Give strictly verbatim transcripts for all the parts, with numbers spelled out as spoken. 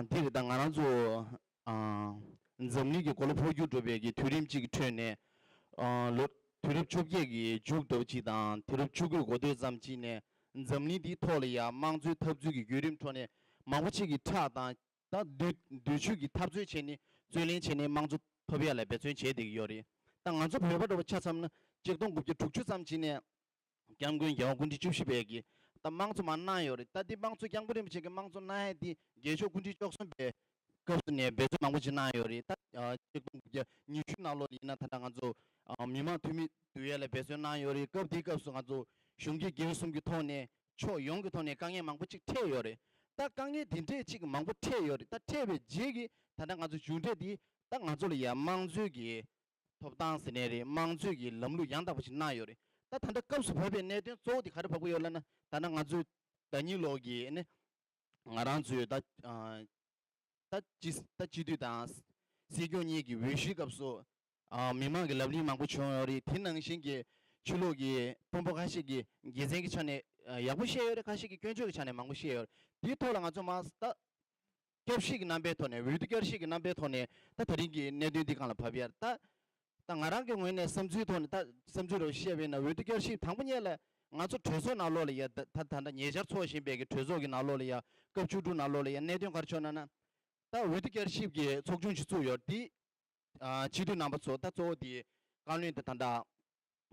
འདིར་ད་ང་རང་ཚོ་འཛམ་གླིང་གི་གོ་ལ་འཕོ་འགྱུར་འགྲོ་བའི་གི་དུས་རིམ་གཅིག་གི་ཁྲོད་ནས་ལོ་དུས་རབས་བཅོ་བརྒྱད་ཀྱི་མཇུག་འགྲོ་གཅིག་དང་དུས་རབས་བཅུ་དགུ་འགོ་སྟོད་ཙམ་གཅིག་ནས་འཛམ་གླིང་འདིའི་ཐོག་ལ་ཡང་དམངས་གཙོའི་འཐབ་རྩོད་ཀྱི་བརྒྱུད་རིམ་ཁྲོད་ནས་མང་པོ་ཅིག་གིས་ཁྲག་དང་ད་འདོད་འདོད་ཆུ་གི་འཐབ་རྩོད་བྱས་ནས་རྩོད་ལེན་བྱས་ནས་དམངས་གཙོ་ཐོབ་ཡ་ལ་འབད་བརྩོན་བྱས་བསྡད་ཀྱི་ཡོད་རེད། ད་ང་ཚོ་བོད་པ་འདྲ་བོ་ཆ་བསམ་ན་ཆིག་སྟོང་དགུ་བརྒྱ་དྲུག་ཅུ་ཙམ་གཅིག་ནས། སྐྱབས་མགོན་རྒྱལ་བ་སྐུ་ཕྲེང་བཅུ་བཞི་པས་ཀྱིས་ད་དམངས་གཙོ་མར་གནང་ཡོད་རེད། ད་འདི་དམངས་གཙོ་སྐྱབས་མགོན་རིན་པོ་ཆེ་གིས་དམངས་གཙོ་གནང་ཡས་འདི་རྒྱལ་མཆོག་སྐུ་ཕྲེང་བཅུ་གསུམ་པའི་སྐབས་སུ་ནས་འབད་བརྩོན་མང་པོ་ཅིག་གནང་ཡོད་རེད། ད་ཆིག་སྟོང་དགུ་བརྒྱ་ཉི་ཤུ་ནང་ལོགས་ལ་ཡིན་ན་ད་ལྟ་ང་ཚོ་མི་དམངས་འཐུས་མི་བསྡུ་ཡས་ལ་འབད་བརྩོན་གནང་ཡོད་རེད། སྐབས་དེའི་སྐབས་སུ་ང་ཚོ་གཞུང་གི་སྒེར་གསུམ་གྱི་ཐོག་ནས་ཕྱོགས་ཡོངས་ཀྱི་ཐོག་ནས་དཀའ་ངལ་མང་པོ་ཅིག་འཕྲད་ཡོད་རེད། ད་དཀའ་ངལ་དེ་འདྲས་ཅིག་མང་པོ་འཕྲད་ཡོད་རེད། ད་འཕྲད་པའི་རྗེས་ཀྱི་ད་ལྟ་ང་ཚོ་མཇུག་འབྲས་དེ་ད་ང་ཚོ་ལ་ཡ་དམངས་གཙོའི་གི་ཐོབ་ཐང་ཟེར་ནའི་རེད། དམངས་གཙོའི་གི་ལམ་ལུགས་ཡང་དག་པ་ཞིག་གནང་ཡོད་རེད། ད་ད་ལྟ་སྐབས་སུ་བབས་པའི་གནད་དོན་གཙོ་བོ་དེ་ག་རེ་བབས་ཀྱི་ཡོད་ལབ་ན། ད་ནང་ང་ཚོའི་ཟླ་ཉིན་ལོག་གི་ནི་ང་རང་ཚོའི་ད་ད་སྤྱི་ད་སྤྱི་འཐུས་དང་སྲིད་སྐྱོང་གཉིས་ཀྱི་འོས་གཞིའི་སྐབས་སུ་མི་མང་གི་ལབ་གླེང་མང་པོ་བྱུང་ཡོད་རེད། དེ་ནང་བཞིན་གྱི་ཕྱི་ལོགས་ཀྱི་དཔོན་པོ་ཁ་ཤས་ཀྱིས་དགེ་མཚན་གྱི་ཆ་ནས་ཡག་པོ་བཤད་ཡོད་རེད། ཁ་ཤས་ཀྱིས་སྐྱོན་བརྗོད་ཀྱི་ཆ་ནས་མང་པོ་བཤད་ཡོད་རེད། དེའི་ཐོག་ལ་ང་ཚོ་མ་ད་བསྐྱར་ཞིབ་ཀྱི་རྣམ་པའི་ཐོག་ནས། འོས་བསྡུ་བསྐྱར་ཞིབ་ཀྱི་རྣམ་པའི་ཐོག་ནས་ད་ད་རིང་གི་གནད་དོན་འདི་སྒང་ལ་བབས་ཡ་ད། ད་ང་རང་གི་ངོས་ནས་བསམ་ཚུལ་ཐོག་ནས་ད་བསམ་ཚུལ་རེ་བཤད་པ་ཡིན་ན། འོས་བསྡུ་བསྐྱར་ཞིབ་དང་པོ་ཉིད་ལ་ང་ཚོ་གྲོས་ཚོགས་ནང་ལོགས་ལ་ཡ་ད་ད་ད་ད་ཉེ་ཆར་ཚོགས་བཞིན་པའི་གི་གྲོས་ཚོགས་ཀྱི་ནང་ལོགས་ལ་ཡ་སྐབས་བཅུ་དྲུག་ནང་ལོགས་ལ་ཡ་གནད་དོན་ག་རེ་བྱུང་ན་ན། ད་འོས་བསྡུ་བསྐྱར་ཞིབ་ཀྱི་ཚོགས་ཆུང་ཞིག་བཙུགས་ཡོད་དེ། ཨ་སྤྱི་འཐུས་རྣམ་པ་ཚོ་ད་གཙོ་བོ་དེ་བཀའ་བློན་དེ་ད་ལྟ་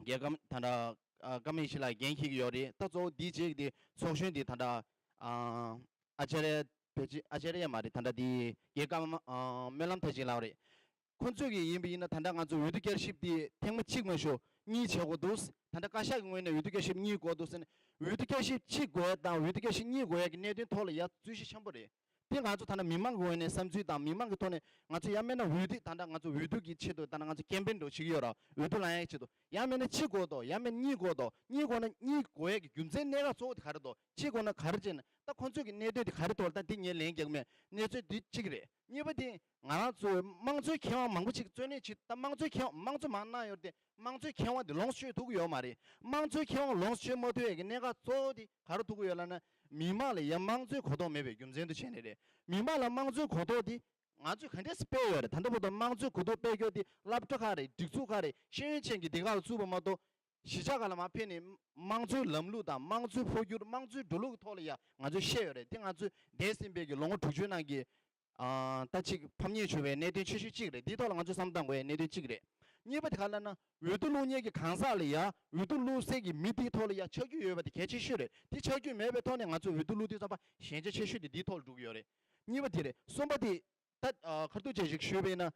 རྒྱལ་ཁམས་ད་ལྟ་ཨ་ཀརྨ་ཡེ་ཤེས་ལགས་འགན་འཁྱེར་གྱི་ཡོད་རེད། ད་གཙོ་བོ་དེ་བྱེད་ཀྱི་དེ་ཚོགས་གཞོན་དེ་ད་ལྟ་ཨ་ཨ་ཅཱརྱ་བེ་ཅི་ཨ་ཅཱརྱ་མ་རེད། ད་ལྟ་དེ་རྒྱལ་ཁམས་ཨ་སྨོན་ལམ་མཐར་ཕྱིན་ལགས་རེད། ཁོང་ཚོས་ཀྱི་ཡིན་པ་ཡིན་ན་ད་ལྟ་ང་ཚོ་འོས་བསྡུ་བསྐྱར་ཞིབ་དེ་ཐེངས་མ་གཅིག་མ་ཞུ་གཉིས་བྱེད་དགོས་འདུག་ད་ལྟ་བཀའ་ཤག་གི་ངོས་ནས་འོས་བསྡུ་བསྐྱར་ཞིབ་གཉིས་དགོས་འདུག་ཟེར་ནས། འོས་བསྡུ་བསྐྱར་ཞིབ་གཅིག་དགོས་ཡ་དང་འོས་བསྡུ་བསྐྱར་ཞིབ་གཉིས་དགོས་ཡ་གི་གནད་དོན་ཐོག་ལ་ཡ་རྩོད་གཞི་ཆེན་པོ་རེད། དེ་ང་ཚོ་ད་ལྟ་མི་མང་གི་ངོས་ནས་བསམ་ཚུལ་དང་མི་མང་གི་ཐོག་ནས་ང་ཚོ་ཡང་མིན་ན་འོས་བསྡུ་ད་ལྟ་ང་ཚོ་འོས་བསྡུ་གི་ཆེད་དུ་ད་ལྟ་ང་ཚོ་ཀེམ་པེན་འདྲ་བོ་བྱེད་ཀྱི་ཡོད་ར། འོས་བསྡུ་ལངས་ཡ་གི་ཆེད་དུ་ཡང་མིན་ན་གཅིག་དགོས་འདུག་ཡང་མིན་ན་གཉིས་དགོས་འདུག་གཉིས་དགོས་ན་གཉིས་དགོས་ཡ་གི་རྒྱུ་མཚན་གནད་འགག་གཙོ་བོ་དེ་ག་རེ་འདུག་གཅིག་དགོས་ན་ག་རེ་བྱས་ན། ད་ཁོང་ཚོས་ཀྱི་གནད་དོན་དེ་ག་རེ་འདུག་ད་འདི་ངས་ལན་རྒྱག་མེད། གནས་ཚུལ་འདི་གཅིག་རེད། གཉིས་པ་དེ་ང་རང་ཚོའི་དམངས་གཙོའི་ཁེ་དབང་མང་པོ་ཅིག་རྩོད་ལེན་བྱེད། ད་དམངས་གཙོའི་ཁེ་དབང་དམངས་གཙོ་མར་གནང་ཡོད་དེ་དམངས་གཙོའི་ཁེ་དབང་དེ་ལོངས་སུ་སྤྱོད་ཐུབ་ཀྱི་ཡོད་མ་རེད། དམངས་གཙོའི་ཁེ་དབང་ལོངས་སུ་སྤྱོད་མ་ཐུབ་ཡས་ཀྱི་གནད་འགག་གཙོ་བོ་དེ་ག་རེ་ཐུག་གི་ཡོད་ལབ་ན། མི་མང་ལ་ཡ་དམངས་གཙོའི་གོ་རྟོགས་མེད་པའི་རྒྱུ་མཚན་དུ་བྱས་ནས་རེད། མི་མང་ལ་དམངས་གཙོའི་གོ་རྟོགས་དེ་ང་ཚོས་ག་འདྲས་སྤེལ་ཡོད་རེད། ད་ལྟ་བར་དུ་དམངས་གཙོའི་གོ་རྟོགས་སྤེལ་རྒྱུ་དེ་སློབ་གྲྭ་ཁག་རེད། སྒྲིག་འཛུགས་ཁག་རེད། ཤེས་ཡོན་ཅན་གྱི་སྡེ་ཁག་ལ་བཙུགས་པ་མ་གཏོགས། གཞིས་ཆགས་ཁག་ལ་མར་ཕེབས་ནས་དམངས་གཙོའི་ལམ་ལུགས་དང་དམངས་གཙོའི་འཕོ་འགྱུར། དམངས་གཙོའི་འགྲོ་ལུགས་ཀྱི་ཐོག་ལ་ཡ་ང་ཚོས་བཤད་ཡོད་རེད། དེ་ང་ཚོས་འདས་ཟིན་པའི་གི་ལོ་ངོ་དྲུག་ཅུའི་ནང་གི་ཨ་ད་ཅིག་ཕམ་ཉེས་བྱུང་བའི་གནད་དོན་ཆེ་ཤོས་གཅིག་རེད། འདིའི་ཐོག་ལ་ང་ཚོས་བསམ་བློ་གཏང་དགོས་ཡའི་གནད་དོན་གཅིག་རེད། གཉིས་པ་དེ་ག་ལབ་ན། འོས་བསྡུ་བླུག་མཁན་གྱི་གང་ཟག་ལ་ཡ་འོས་བསྡུ་བླུག་སའི་གི་མི་དེའི་ཐོག་ལ་ཡ་ཆ་རྒྱུས་ཡོད་པ་དེ་གལ་ཆེ་ཤོས་རེད། དེ་ཆ་རྒྱུས་མེད་པའི་ཐོག་ནས་ང་ཚོས་འོས་བསྡུ་བླུག་དུས་ཙམ་པ་ཞན་ཆ་ཆེ་ཤོས་དེ་འདིའི་ཐོག་ལ་འགྲོ་གི་ཡོད་རེད། གཉིས་པ་དེ་རེད། གསུམ་པ་དེ། ད་ཨ་ཁ་ཐུག་ཅིག་ཞིག་ཞུས་པ་ཡིན་ན།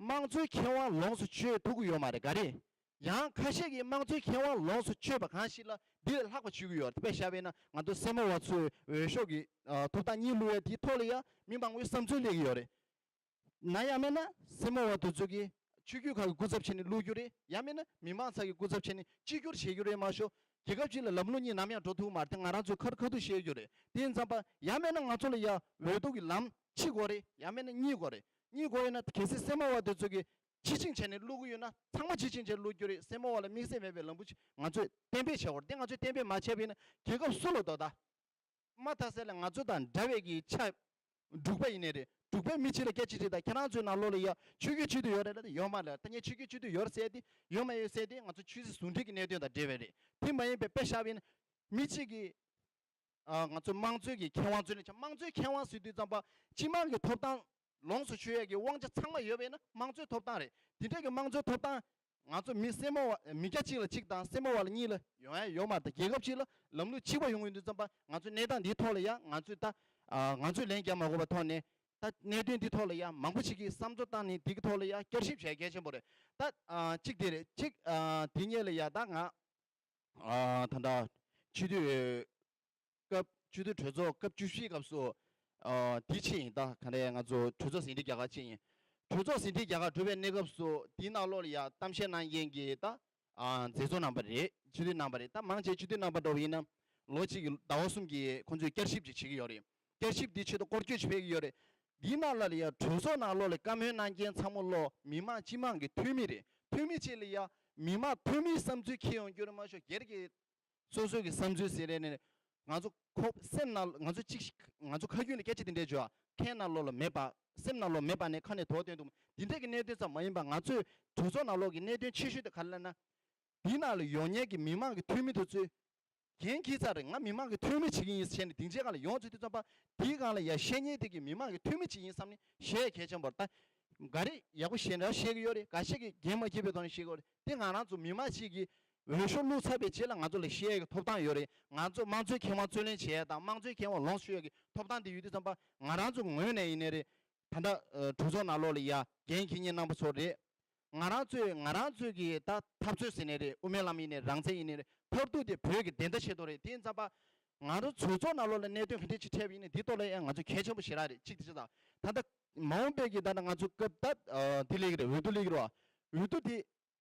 དམངས་གཙོའི་ཁེ་དབང་ལོངས་སུ་སྤྱོད་ཐུབ་ཀྱི་ཡོད་མ་རེད། ག་རེ། ཡང་ཁ་ཤས་ཀྱིས་དམངས་གཙོའི་ཁེ་དབང་ལོངས་སུ་སྤྱོད་པ་གང་ཞིག་ལ་འདི་ལས་ལྷག་པ་བྱེད་ཀྱི་ཡོད་རེད། དཔེ་བཞག་པ་ཡིན་ན་ང་ཚོ་སེར་མོ་བ་ཚོའི་འོས་ཤོག་གི་ཨ་ཐོབ་ཐང་གཉིས་བླུག་ཡ་དེའི་ཐོག་ལ་ཡ་མི་མང་པོའི་བསམ་ཚུལ་སླེབས་ཀྱི་ཡོད་རེད། ན་ཡང་མེད་ན་སེར་མོ་བ་དེ་ཚོ་གིས་ཆོས་བརྒྱུད་ཁག་གི་སྐུ་ཚབ་བྱས་ནས་བླུག་རྒྱུ་རེད། ཡང་མེད་ན་མི་མང་ཚོ་གི་སྐུ་ཚབ་བྱས་ནས་གཅིག་གྱུར་བྱེད་རྒྱུ་རེད་མ་གཞི། རྒྱལ་ཁབ་ཅིག་ལ་ལམ་ལུགས་གཉིས་ནམ་ཡང་འགྲོ་ཐུབ་མ་རེད། དེ་ང་རང་ཚོས་ཁ་ཁ་ཐུག་བཤད་རྒྱུ་རེད། དེ་ཡིན་ཙམ་པ་ཡང་མེད་ན་ང་ཚོ་ལ་ཡ་འོས་བསྡུ་གི་ལམ་གཅིག་དགོས་རེད། ཡང་མེད་ན་གཉིས་དགོས་རེད། གཉིས་དགོས་ཡོད་ན་གལ་སྲིད་སེར་མོ་བ་དེ་ཚོ་གིས་ཕྱིར་བྱིན་བྱས་ནས་བླུག་གི་ཡོད་ན་ཚང་མ་ཕྱིར་བྱིན་བྱས་བླུག་རྒྱུ་རེད། སེར་མོ་བ་ལ་དམིགས་བསལ་མེད་པའི་ལམ་བུ་ཅིག་ང་ཚོས་གཏན་འབེབས་བྱེད་དགོས་རེད། དེ་ང་ཚོས་གཏན་འབེབས་མ་བྱས་པ་ཡིན་ན་རྒྱལ་ཁབ་སུ་ལ་དོ་ད། མ་མཐའ་ས་ལ་ང་ཚོ་དང་འདྲ་བའི་གི་ཆ། འབྲུག་པ་ཡིན་ནའི་རེད། འབྲུག་པའི་མི་གཅིག་ལ་སྐད་ཆ་དྲིས་དང་ཁྱེད་རང་ཚོའི་ནང་ལོགས་ལ་ཡ་ཆོས་བརྒྱུད་སྤྱི་འཐུས་ཡོད་རེད་ལབ་ན་ཡོད་མ་རེད། ད་ངས་ཆོས་བརྒྱུད་སྤྱི་འཐུས་ཡོད་ཟེར་དེ་ཡོད་མ་ཡོད་ཟེར་དེ་ང་ཚོ་ཆོས་སྲིད་ཟུང་འབྲེལ་གྱི་གནད་དོན་དང་འབྲེལ་བ་རེད། དེ་མ་ཡིན་པའི་དཔེ་བཞག་པ་ཡིན་ན་མི་གཅིག་གིས་ཨ་ང་ཚོ་དམངས་གཙོའི་གི་ཁེ་དབང་རྩོད་ལེན་བྱ། དམངས་གཙོའི་ཁེ་དབང་ཟེར་དུས་ཙམ་པ་སྤྱི་དམངས་ཀྱི་ཐོབ་ཐང་ལོངས་སུ་སྤྱོད་ཡས་ཀྱི་དབང་ཆ་ཚང་མ་ཡོད་པ་ཡིན་ན་དམངས་གཙོའི་ཐོབ་ཐང་རེད། དེ་འདྲས་ཀྱི་དམངས་གཙོའི་ཐོབ་ཐང་ང་ཚོ་མི་སེར་མོ་བ་མི་སྐྱ་གཅིག་ལ་གཅིག་དང་སེར་མོ་བ་ལ་གཉིས་ལ་ཡོང་ཡ་ཡོད་མ་རེད། རྒྱལ་ཁབ་གཅིག་ལ་ལམ་ལུགས་གཅིག་པ་ཡོང་གི་ཡོད་དུས་ཙམ་པ་ང་ཚོ་གནས་སྟངས་འདིའི་ཐོག་ལ་ཡ་ང་ཚོས་ད་ཨ་ང་ཚོས་ལན་རྒྱག་མ་དགོས་པའི་ཐོག་ནས་ད་གནད་དོན་འདིའི་ཐོག་ལ་ཡ་མང་པོ་ཞིག་གིས་བསམ་བློ་བཏང་ནས་འདི་གི་ཐོག་ལ་ཡ་བསྐྱར་ཞིབ་བྱེད་གལ་ཆེན་པོ་རེད། ད་ཨ་གཅིག་དེ་རེད། གཅིག་ཨ་དེ་སྔོན་ལ་ཡ་ད་ང་ཨ་ད་ལྟ་སྤྱི་འཐུས་སྐབས་སྤྱི་འཐུས་གྲོས་ཚོགས་སྐབས་བཅུ་བཞིའི་སྐབས་སུ་ཨ་དེ་ཕྱིན་ཡིན། ད་ག་རེ་ང་ཚོ་གྲོས་ཚོགས་ཟིན་བྲིས་རྒྱག་ག་ཕྱིན་ཡིན། གྲོས་ཚོགས་ཟིན་བྲིས་རྒྱག་ག་འགྲོ་བའི་གནས་སྐབས་སུ་དེའི་ནང་ལོགས་ལ་ཡ་གཏམ་བཤད་གནང་མཁན་གྱི་ད་ཨ་མཛད་གཙོ་རྣམ་པ་རེད། སྤྱི་འཐུས་རྣམ་པ་རེད། ད་མང་ཆེ་སྤྱི་འཐུས་རྣམ་པ་འདྲ་བོ་ཡིན་ན་ལོ་གཅིག་གི་ཟླ་བ་གསུམ་གྱི་ཁོང་ཚོས་བསྐྱར་ཞིབ་ཅིག་བྱེད་ཀྱི་ཡོད་རེད། བསྐྱར་ཞིབ་འདི་ཆེད་དུ་སྐོར་སྐྱོད་ཅིག་ཕེབས་ཀྱི་ཡོད་རེད། འདིའི་ནང་ལ་ལ་ཡ་གྲོས་ཚོགས་ནང་ལོགས་ལ་བཀའ་མོལ་གནང་མཁན་ཚང་མ་ལོ་མི་མང་སྤྱི་དམངས་ཀྱི་འཐུས་མི་རེད། འཐུས་མི་ཅིག་ལ་ཡ་མི་མང་འཐུས་མིའི་བསམ་ཚུལ་འཁྱེར་ཡོང་རྒྱུ་རེད་མ་གཞི་སྒེར་གྱི་སོ་སོའི་གི་བསམ་ཚུལ་ཟེར་རེད་ནས་ ང་ཚོ་ཁོ་སེམས་ནང་ང་ཚོ་གཅིག་ང་ཚོ་ཁ་རྒྱུན་ལ་སྐད་ཆ་དེ་འདྲས་བརྗོད་ཨ། ཁའི་ནང་ལོགས་ལ་མེད་པ། སེམས་ནང་ལོགས་མེད་པ་ནས་ཁ་ནས་དོགས་སྟོན་འདུག་འདི་འདྲས་ཀྱི་གནད་དོན་ཙམ་མ་ཡིན་པ། ང་ཚོའི་གྲོས་ཚོགས་ནང་ལོགས་ཀྱི་གནད་དོན་ཆེ་ཤོས་དེ་ག་རེ་ལབ་ན། འདི་ནང་ལ་ཡོང་མཁན་གྱི་མི་མང་གི་འཐུས་མི་དེ་ཚོས་འགན་འཁྱེར་ཚར་རེད། ང་མི་མང་གི་འཐུས་མི་བྱེད་ཀྱི་ཡིན་ཟེར་ནས་སྡིངས་ཆའི་སྒང་ལ་ཡོང་ཚུལ་དེ་ཙམ་པ། དེའི་སྒང་ལ་ཡ་བཤད་མཁན་དེ་གི་མི་མང་གི་འཐུས་མི་ཅིག་ཡིན་བསམ་ནས་བཤད་གལ་ཆེན་པོ་རེད། ད་ག་རེ་ཡག་པོ་བཤད་འདྲ་བཤད་ཀྱི་ཡོད་རེད། འགའ་ཤས་ཀྱིས་འགན་མ་འཁྱེར་བའི་ཐོག་ནས་བཤད་ཀྱི་ཡོད་རེད། དེ་ང་རང་ཚོ་མི་མང་ཅིག་གིས་འོས་ཤོག་བླུགས་ཚར་བའི་རྗེས་ལ་ང་ཚོ་ལ་བཤད་ཡག་གི་ཐོབ་ཐང་ཡོད་རེད། ང་ཚོ་དམངས་གཙོའི་ཁེ་དབང་རྩོད་ལེན་བྱེད་ཡག་དང་དམངས་གཙོའི་ཁེ་དབང་ལོངས་སུ་སྤྱོད་ཡག་གི་ཐོབ་ཐང་དེ་ཡོད་དུས་ཙམ་པ། ང་རང་ཚོ་ངོས་ནས་ཡིན་ནའི་རེད། ད་ལྟ་ཨ་གྲོས་ཚོགས་ནང་ལོགས་ལ་ཡ་འགན་འཁྱེར་མཁན་རྣམ་པ་ཚོ་རེད། ང་རང་ཚོས་ང་རང་ཚོའི་གི་ད་འཐབ་རྩོད་ཟེར་ནའི་རེད། དབུ་མའི་ལམ་ཡིན་ནའི་རང་བཙན་ཡིན་ནའི་རེད། མཐར་ཐུག་དེ་བོད་ཀྱི་བདེན་མཐའ་ཆེད་དུ་རེད། དེ་ཡིན་ཙམ་པ་ང་རང་ཚོ་གྲོས་ཚོགས་ནང་ལོགས་ལ་གནད་དོན་ག་འདྲས་ཅིག་འཕྲད་པ་ཡིན་ནའི་འདི་ཐོག་ལ་ཡང་ང་ཚོ་གལ་ཆེན་པོ་ཞེ་དྲག་རེད། གཅིག་དེ་ཅི་དང་ད་ལྟ་མ་འོངས་པའི་གི་ད་ལྟ་ང་ཚོ་སྐབས་ད་ཨ་འདི་སླེབས་ཀྱི་རེད། འོས་བསྡུ་སླེབས་ཀྱི་རེད་བ། འོས་བསྡུ་དེ་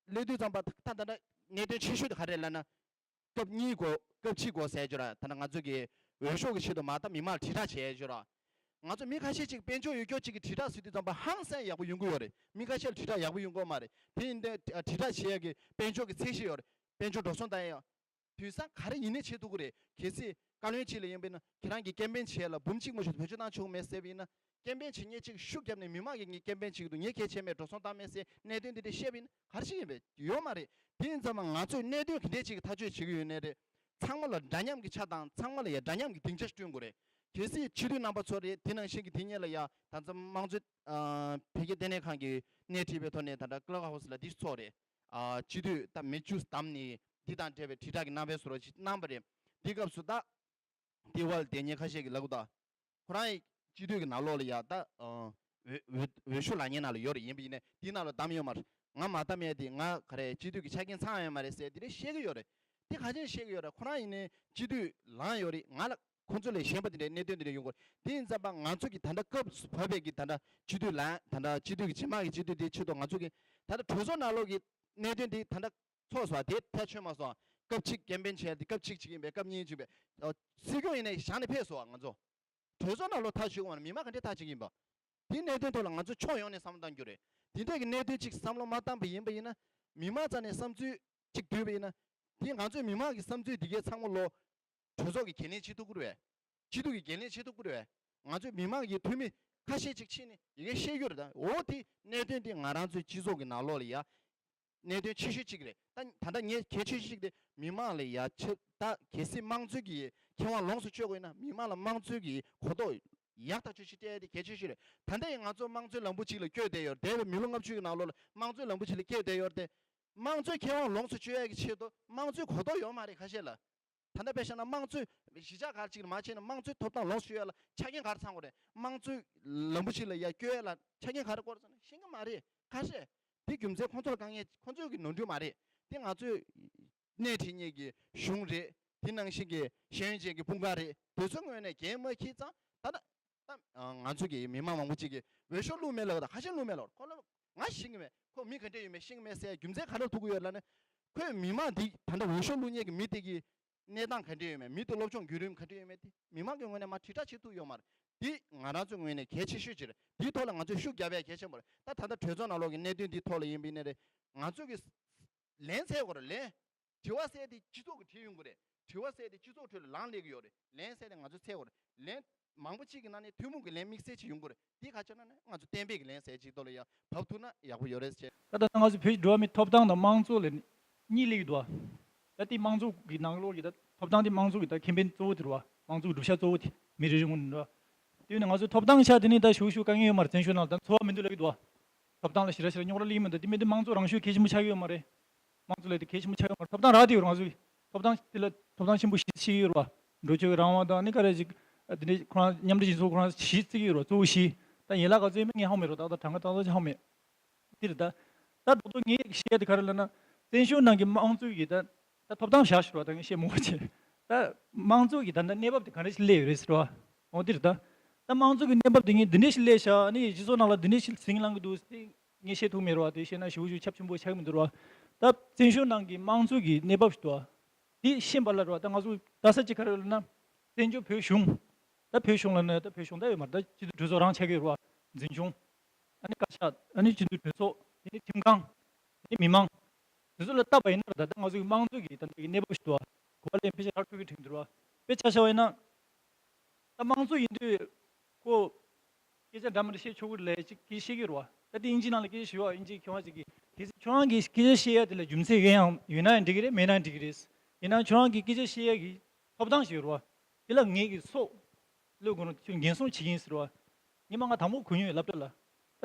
སླེབས་དུས་ཙམ་པ་ད་ད་ལྟ་གནད་དོན་ཆེ་ཤོས་དེ་ག་རེ་ལབ་ན། སྐབས་གཉིས་དགོས། སྐབས་གཅིག་དགོས་ཟེར་རྒྱུ་ར། ད་ནང་ང་ཚོ་གི་འོས་ཤོག་གི་ཆེད་དུ་མ་ད་མི་མང་དྲིལ་བསྒྲགས་བྱས་རྒྱུ་ར། ང་ཚོ་མི་ཁ་ཤས་ཅིག་དཔལ་འབྱོར་ཡོད་སྐྱོ་ཅིག་གི་དྲིལ་བསྒྲགས་ཟེར་དུས་ཙམ་པ་ཧང་སང་ཡག་པོ་ཡོང་གི་ཡོད་རེད། མི་ཁ་ཤས་ལ་དྲིལ་བསྒྲགས་ཡག་པོ་ཡོང་གི་ཡོད་མ་རེད། དེ་ཡིན་དུས་དྲིལ་བསྒྲགས་བྱེད་ཡག་གི་དཔལ་འབྱོར་གི་ཚད་གཞི་ཡོད་རེད། དཔལ་འབྱོར་འགྲོ་སོང་བཏང་ཡག་དུས་སང་ག་རེ་ཡིན་ནའི་བྱེད་ཐུབ་ཀྱི་རེད། གལ་སྲིད་བཀའ་བློན་གཅིག་ལ་ཡིན་པས་ན་ཁྱེད་རང་གི་ཀེམ་པེན་བྱེད་ཡག་ལ་འབུམ་གཅིག་མ་གཏོགས་བེད་སྤྱོད་བཏང་ཆོག་གི་མེད་ཟེར་བ་ཡིན་ན། ཀེམ་པེན་བྱེད་མཁན་གཅིག་ཤུགས་བརྒྱབ་ནས་མི་མང་གིས་ངས་ཀེམ་པེན་བྱེད་ཀྱི་འདུག་ངས་གལ་ཆེ་མེད། འགྲོ་སོང་བཏང་མེད་ཟེར་གནད་དོན་འདི་འདྲ་བཤད་པ་ཡིན་ན་ག་རེ་བྱེད་ཀྱི་ཡིན་པས། ཡོད་མ་རེད། དེ་ཡིན་ཙམ་པ་ང་ཚོས་གནད་དོན་ག་འདྲས་ཅིག་གི་ཐག་གཅོད་བྱེད་ཀྱི་ཡོད་ནའི་རེད། ཚང་མ་ལ་འདྲ་མཉམ་གྱི་ཆ་དང་ཚང་མ་ལ་ཡ་འདྲ་མཉམ་གྱི་སྡིངས་ཆ་བསྐྲུན་དགོས་རེད། གལ་སྲིད་སྤྱི་འཐུས་རྣམ་པ་ཚོ་རེད། དེ་ནང་བཞིན་གྱི་དེ་སྔོན་ལ་ཡ་ད་ལྟ་དམངས་གཙོ་ཨ་འཕེལ་རྒྱས་ལྟེ་གནས་ཁང་གིས་སྣེ་ཁྲིད་པའི་ཐོག་ནས་ད་ལྟ་ཀླབ་ཧའུ་སི་ལ་འདི་ཚོགས་རེད། ཨ་སྤྱི་འཐུས་ད་མི་བཅུ་བདམས་ནས་འདི་དང་འབྲེལ་བའི་དྲིལ་བསྒྲགས་ཀྱི་རྣམ་པའི་བཟོ་འདྲ་ཅིག་གནང་བ་རེད། འདི་སྐབས་སུ་ད་ལྟེ་བ་ལ་བསྡད་མཁན་ཁ་ཤས་ཀྱིས་ལབ་ཀྱི་འདུག་ཁོ་རང་ཡི་སྤྱི་འཐུས་ཀྱི་ནང་ལོགས་ལ་ཡ་ད་ཨ་འོས་འོས་འོས་ཤོག་ལེན་མཁན་ནང་ལ་ཡོད་རེད། ཡིན་པ་ཡིན་ནའི་འདི་ནང་ལ་བདམས་ཡོད་མ་རེད། ང་མ་བདམས་ཡས་དེ་ང་ག་རེ་སྤྱི་འཐུས་ཀྱི་ཆ་རྐྱེན་ཚང་ཡོད་མ་རེད་ཟེར་དེ་འདྲ་བཤད་ཀྱི་ཡོད་རེད། དེ་ག་ཅན་བཤད་ཀྱི་ཡོད་རེད། ཁོ་རང་ཡིན་ནའི་སྤྱི་འཐུས་ལངས་ཡོད་རེད། ང་ལ་ཁོང་ཚོ་ལས་གཞན་པ་དེ་འདྲའི་གནད་དོན་དེ་འདྲ་ཡོང་གི་རེད། དེ་ཡིན་ཙམ་པ་ང་ཚོ་གི་ད་ལྟ་སྐབས་སུ་བབས་པའི་གི་ད་ལྟ་སྤྱི་འཐུས་ལངས། ད་ལྟ་སྤྱི་འཐུས་ཀྱི་རྗེས་མ་གི་སྤྱི་འཐུས་དེའི་ཆེད་དུ་ང་ཚོ་གི་ད་ལྟ་གྲོས་ཚོགས་ནང་ལོགས་ཀྱི་གནད་དོན་དེ་ད་ལྟ་ཚོགས་སོང་བ་དེ་ཐག་ཆོད་མ་སོང་། སྐབས་གཅིག་ཀེམ་པེན་བྱས་ཏེ་སྐབས་གཅིག་གཅིག་ཡིན་པས་སྐབས་གཉིས་གཅིག་པས་ཨ་སྲིད་སྐྱོང་ཡིན་ནའི་བཞག་ནས་ཕེབས་སོང་བ། ང་ཚོ་གྲོས་ཚོགས་ནང་ལོགས་ཐག་ཆོད་དགོས་མ་རེད། མི་མང་ག་འདྲས་ཐག་ཆོད་ཀྱི་ཡིན་པ། དེའི་གནད་དོན་ཐོག་ལ་ང་ཚོ་ཕྱོགས་ཡོངས་ནས་བསམ་བློ་གཏང་རྒྱུ་རེད། དེ་འདྲས་ཀྱི་གནད་དོན་གཅིག་བསམ་བློ་མ་བཏང་པ་ཡིན་པ་ཡིན་ན། མི་མང་རྩ་ནས་བསམ་ཚུལ་གཅིག་བསྡུས་པ་ཡིན་ན། དེ་ང་ཚོའི་མི་མང་གི་བསམ་ཚུལ་འདི་གའི་ཚང་མ་ལོ་གྲོས་ཚོགས་ཀྱི་འགན་ལེན་བྱེད་ཐུབ་ཀྱི་རེད་པས། སྤྱི་འཐུས་ཀྱི་འགན་ལེན་བྱེད་ཐུབ་ཀྱི་རེད་པས། ང་ཚོའི་མི་མང་གི་འཐུས་མི་ཁ་ཤས་ཅིག་ཕྱིན་ནས་ཡི་གེ་བཤད་རྒྱུ་རེད། ད་འོ་དེ་གནད་དོན་དེ་ང་རང་ཚོའི་སྤྱི་ཚོགས་ཀྱི་ནང་ལོགས་ལ་ཡ་གནད་དོན་ཆེ་ཤོས་གཅིག་རེད། ད་ད་ལྟ་ངས་གལ་ཆེ་ཤོས་གཅིག་དེ་མི་མང་ལ་ཡ་ཆེ་ད་གལ་སྲིད་དམངས་གཙོའི་གི་ཁེ་དབང་ལོངས་སུ་སྤྱོད་དགོས་ན་མི་མང་ལ་དམངས་གཙོའི་གི་གོ་རྟོགས་ཡག་ཐག་ཆོད་ཅིག་སྤྲད་ཡ་དེ་གལ་ཆེ་ཤོས་རེད། ད་ལྟ་ཡང་ང་ཚོ་དམངས་གཙོའི་ལམ་བུ་གཅིག་ལ་བསྐྱོད་བསྡད་ཡོད་རེད། འདས་པའི་མི་ལོ་ལྔ་བཅུ་གི་ནང་ལོགས་ལ་དམངས་གཙོའི་ལམ་བུ་གཅིག་ལ་བསྐྱོད་བསྡད་ཡོད་རེད་དེ། དམངས་གཙོའི་ཁེ་དབང་ལོངས་སུ་སྤྱོད་ཡ་གི་ཆེད་དུ་དམངས་གཙོའི་གོ་རྟོགས་ཡོད་མ་རེད་ཁ་ཤས་ལ། ད་ལྟ་དཔེ་བཞག་ན་དམངས་གཙོའི་གཞིས་ཆགས་ག་རེ་ཅིག་ལ་མ་ཕྱིན་ན་དམངས་གཙོའི་ཐོབ་ཐང་ལོངས་སུ་སྤྱོད་ཡ་ལ་ཆ་རྐྱེན་ག་རེ་ཚང་དགོས་རེད། དམངས་གཙོའི་ལམ་བུ་ཞིག་ལ་ཡར་བསྐྱོད་ཡ་ལ་ཆ་རྐྱེན་ག་རེ་དགོས་རེད་ཟེར་ན་ཤེས་ཀྱི་མ་རེད། ཁ་ཤས་དེ་རྒྱུ་མཚན་ཁོང་ཚོ་ལ་དཀའ་ངལ་ཁོང་ཚོའི་གི་ནོར་འཁྲུལ་མ་རེད། དེ་ང་ཚོའི་སྣེ་ཁྲིད་མཁན་གྱི་གཞུང་རེད། དེ་ནང་བཞིན་གྱི་ཤེས་ཡོན་ཅན་གྱི་དཔུང་ཁག་རེད། དེ་ཚོའི་ངོས་ནས་འགན་མ་འཁྱེར་ཙང་ད་ལྟ་ད་ང་ཚོ་གི་མི་མང་མང་པོ་ཅིག་གིས་འོས་ཤོག་བླུགས་མེད་ལབ་ད། ཁ་ཤས་བླུགས་མེད་ལབ། ཁོ་ལ་ང་ཤེས་ཀྱི་མེད། ཁོ་མི་ག་འདྲས་ཡོད་མེད་ཤེས་ཀྱི་མེད་ཟེར་རྒྱུ་མཚན་ག་རེ་ཐུག་གི་ཡོད་ལབ་ན། ཁོས་མི་མང་འདི་ད་ལྟ་འོས་ཤོག་བླུགས་མཁན་གྱི་མི་དེ་གི་གནས་སྟངས་ག་འདྲས་ཡོད་མེད། མི་དེ་སློབ་སྦྱོང་བརྒྱུད་རིམ་ག་འདྲས་ཡོད་མེད་དེ་མི་མང་གི་ངོས་ནས་མར་དྲིལ་བསྒྲགས་བྱེད་ཐུབ་ཡོད་མ་རེད། འདི་ང་རང་ཚོའི་ངོས་ནས་གལ་ཆེ་ཤོས་ཅིག་རེད། འདིའི་ཐོག་ལ་ང་ཚོས་ཤུགས་རྒྱབ་ཡ་གལ་ཆེན་པོ་རེད། ད་ད་ལྟ་གྲོས་ཚོགས་ནང་ལོགས་ཀྱི་གནད་དོན་འདིའི་ཐོག་ལ་ཡིན་པ་ཡིན་ནའི་རེད། ང་ཚོ་གི་ལན་འཚོལ་དགོས་རེད། ལན། དྲི་བ་ཟེར་དེ་སྤྱི་ཚོགས་ཀྱིས་དྲིས་ཡོང་གི་རེད། དྲི་བ་ཟེར་དེ་སྤྱི་ཚོགས་ཁྲོད་ལ་ལངས་སླེབས་ཀྱི་ཡོད་རེད། ལན་ཟེར་དེ་ང་ཚོས་འཚོལ་དགོས་རེད། ལན་མང་པོ་གཅིག་གི་ནང་ནས་ཐུན་མོང་གི་ལན་དམིགས་བསལ་ཅིག་ཡོང་གི་རེད། འདི་ག་ཅོ་ན་ནི་ང་ཚོ་གཏན་འབེབས་ཀྱི་ལན་ཟེར་ཅིག་ཐོག་ལ་ཡང་བབས་ཐུབ་ན་ཡག་པོ་ཡོད་རེད་ཟེར། ད་ལྟ་ང་ཚོ་བོད་ཀྱི་འགྲོ་བ་མིའི་ཐོབ་ཐང་དང་དམངས་གཙོ་ལ་གཉིས་སླེབས་ཀྱི་འདུག་ཨ། ད་དེ་དམངས་གཙོ་གི་ནང་ལོགས་ཀྱི་ད་ཐོབ་ཐང་དེ་དམངས་གཙོ་གི་ད་ཁེ་ཕན་གཙོ་བོ་དེ་རེད་བ། དམངས་གཙོ་གི་གྲུབ་ཆ་གཙོ་བོ་དེ་མི་རེ་རེ་ངོས་ནས་རེད་བ། དེ་ནས་ང་ཚོའི་ཐོབ་ཐང་ཆ་དེ་ནི་ད་ཞུ་ཞུ་དཀའ་ངལ་ཡོད་མ་རེད། བཙན་བྱོལ་ནང་ད་འཚོ་བ་མི་འདུག་ལབ་ཀྱི་འདུག་ཨ། ཐོབ་ཐང་ལ་ཞེ་དྲག་ཞེ་དྲག་རྙོག་དྲ་སླེབས་མི་འདུག་དེ་མིན་དེ་དམངས་གཙོ་རང་ཤུགས་གལ་ཆེན་པོ་ཆགས་ཀྱི་ཡོད་མ་རེད། དམངས་གཙོ་ལས་དེ་གལ་ཆེན་པོ་ཆགས་ཡོད་མ་རེད། ཐོབ་ཐང་རག་བསྡད་ཡོད་རེད། ང་ཚོ་ཐོབ་ཐང་དེ་ལ་ཐོབ་ཐང་ཆེན་པོ་བཞི་བརྩི་གི་ཡོད་རེད་བ། འགྲོ་སྐྱོད་ཀྱི་རང་དབང་དང་ཨ་ནི་ག་རེ་ཅིག་དེ་འདྲའི་ཁོ་རང་མཉམ་འབྲེལ་རྒྱལ་ཚོགས་ཁོ་རང་བཞི་བརྩི་གི་ཡོད་རེད་བ། གཙོ་བོ་བཞི། ད་ཡན་ལག་ག་ཚོད་ཡོད་མེད་ངས་ཧ་གོ་མེད་རེད། ད་ད་གྲངས་ཀ་ཏག་ཏག་ཅིག་ཧ་གོ་མེད། དེ་རེད་ད། ད་རྡོག་རྡོག་ངས་བཤད་ཡ་དེ་ག་རེ་ལབ་ན། བཙན་བྱོལ་ནང་གི་དམངས་གཙོ་ཡི་ད་ད་ཐོབ་ཐང་བཞག་ཞུ་རོགས། ད་ངས་བཤད་མང་པོ་བྱས། ད་དམངས་གཙོ་གི་ད་ལྟ་གནས་བབ་དེ་ག་འདྲ་ཞིག་སླེབས་ཡོད་རེད་ཟེར་བ། འོ་དེ་རེད་ད། ད་དམངས་གཙོ་གི་གནས་བབ་དེ་ངས་འདི་འདྲ་ཞིག་སླེབས་ཤག་ཨ་ནི་སྤྱི་ཚོགས་ནང་ལ་འདི་འདྲ་ཞིག་ཟིང་ལངས་ཀྱི་འདུག་དེ་ངས་བཤད་ཐུབ་མེད་རེད་བ། དེ་བཤད་ན་ཞེ་པོ་ཞེ་པོ་ཁྱབ་ཆེན་པོ་ཆགས་ཀྱི་མི་འདུག་རེད་བ། ད་བཙན་བྱོལ་ནང་གི་དམངས་གཙོ་གི་གནས་བབ་ཞིག་འདུག་བ། དེ་ཤེས་པ་ལ་རེད་བ། ད་ང་ཚོ་ལྟ་ས་ཅིག་ག་རེ་ལབ་ན། བཙན་བྱོལ་བོད་གཞུང་། ད་བོད་གཞུང་ལབ་ན་ད་བོད་གཞུང་ད་ཡོད་མ་རེད། ད་སྤྱི་འཐུས་གྲོས་ཚོགས་རང་ཆགས་ཀྱི་ཡོད་རེད་བ། འཛིན་སྐྱོང་། ཨ་ནི་བཀའ་ཤག་ཨ་ནི་སྤྱི་འཐུས་གྲོས་ཚོགས། དེ་ནི་ཁྲིམས་ཁང་། དེ་ནི་མི་མང་། དེ་ཚོ་ལ་བལྟས་པ་ཡིན་ན་རེད་ད། ད་ང་ཚོ་གི་དམངས་གཙོ་གི་ད་ལྟ་གི་གནས་བབ་ཞིག་འདུག་བ། གོ་བ་ལེན་ཕལ་ཆེར་ཧར་ཐུག་གི་དྲན་འདུག་བ། དཔེ་ཆ་བཞག་པ་ཡིན་ན། ད་དམངས་གཙོ་ཡིན་དུས་ཁོ་སྐད་ཆ་འདྲ་མི་འདྲ་བཤད་ཆོག་གི་རེད་ཅིག་གིས་བཤད་ཀྱི་རེད་བ། ད་དེ་ཨིན་ཇི་ནང་ལ་སྐད་ཆ་ཞུ་བ་ཨིན་ཇི་མཁས་པ་ཅིག་གིས་གལ་སྲིད་ཁྱོད་རང་གིས་སྐད་ཆ་བཤད་ཡ་དེ་ལ་རྒྱུ་མཚན་གང་ཡང་ཡོད་ན་ཡང་འགྲིག་གི་རེད། མེད་ན་འགྲིག་གི་རེད། ཡིན་ནའང་ཁྱོད་རང་གིས་སྐད་ཆ་བཤད་ཡ་གི་ཐོབ་ཐང་ཞིག་ཡོད་རེད་བ། དེ་ལ་ངེད་ཀྱི་སྲོག་བློས་དགོས་ན་ཁྱོད་འགན་སྲུང་བྱེད་ཀྱི་ཡིན་ཟེར་བ། ཉི་མ་ང་དང་པོ་གོ་མྱོང་ཡོད་སློབ་གྲྭ་ལ།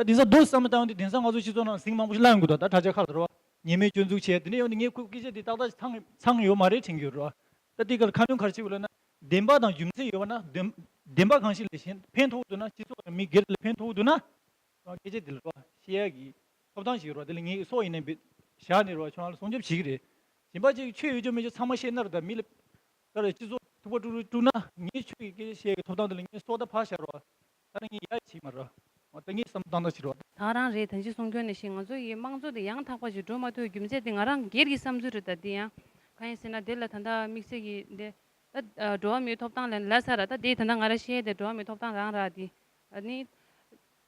ད་དེང་སང་རྡོ་བསམ་བཏང་དུས་དེང་སང་ང་ཚོ་སྤྱི་ཚོགས་ནང་ཟིང་མང་པོ་ཞིག་ལངས་ཡོང་གི་འདུག་ད་དྲ་རྒྱ་ཁག་ལ་རེད་བ། ཉེས་མེད་སྐྱོན་འཛུགས་བྱས་དེ་ནས་ཡོང་དུས་ངས་ཁོའི་སྐད་ཆ་དེ་ཏག་ཏག་ཚང་ཚང་ཡོད་མ་རེད་དྲན་གྱི་ཡོད་རེད་བ། ད་དེ་ག་ལ་ཁ་སྣོན་ག་རེ་བྱེད་དགོས་ལབ་ན། བདེན་པ་དང་རྒྱུ་མཚན་ཡོད་པ་ན་བདེན་བདེན་པ་གང་ཞིག་ལ་གཞན་ཕན་ཐོགས་འདུག་ན་སྤྱི་ཚོགས་ཀྱི་མི་སྒེར་ལ་ཕན་ཐོགས་འདུག་ན། སྐད་ཆ་དེ་ལ་རོ་བཤད་ཡ་གི་ཐོབ་ཐང་ཞིག་ཡོད་རོ། དེ་ལ་ངའི་སྲོག་ཡིན་ནའི་བཞག་ནས་རོ་ཁྱོད་རང་ལ་སྲུང་སྐྱོབ་བྱེད་ཀྱི་རེད། གཞན་པ་ཅིག་ཆོས་ཡོད་ཆོས་མེད་ཆོས་ཚང་མ་བཤད་ན་རོ། ད་མི་ལ་ད་རེ་སྤྱི་ཚོགས་ཐུག་པ་དཀྲུག་དཀྲུག་དཀྲུག་ན་ངའི་ཆོས་ཀྱི་སྐད་ཆ་བཤད་ཡ་གི་ཐོབ་ཐང་དེ་ལ་ངའི་སྲོག་ད་ཕར་བཞག་རོ། ད་ནི་ངས་ཡ་བྱེད་མ་རོ། འོ་ད་ངས་བསམ་བཏང་ད་བྱེད་རོ། ད་རང་རེད་ད་ཅི་གསུང་སྐྱོན་ནས་ཤིག་ང་ཚོ་ཡི་དམངས་གཙོ་དེ་ཡང་དག་པ་ཞིག་འགྲོ་མ་ཐུབ་རྒྱུ་མཚན་དེ་ང་རང་སྒེར་གྱི་བསམ་ཚུལ་རེད། ད་དེ་ཡང་གང་ཡིན་ཟེར་ན་དེ་ལ་ད་ལྟ་དམིགས་བསལ་གྱི་འདི་ད་འགྲོ་བ་མིའི་ཐོབ་ཐང་ལ་ལ་ས་ར་ད་དེ་ད་ལྟ་ང་ར་བཤད་དེ་འགྲོ་བ་མིའི་ཐོབ་ཐང་རང་ར་དེ་ཨ་ནི།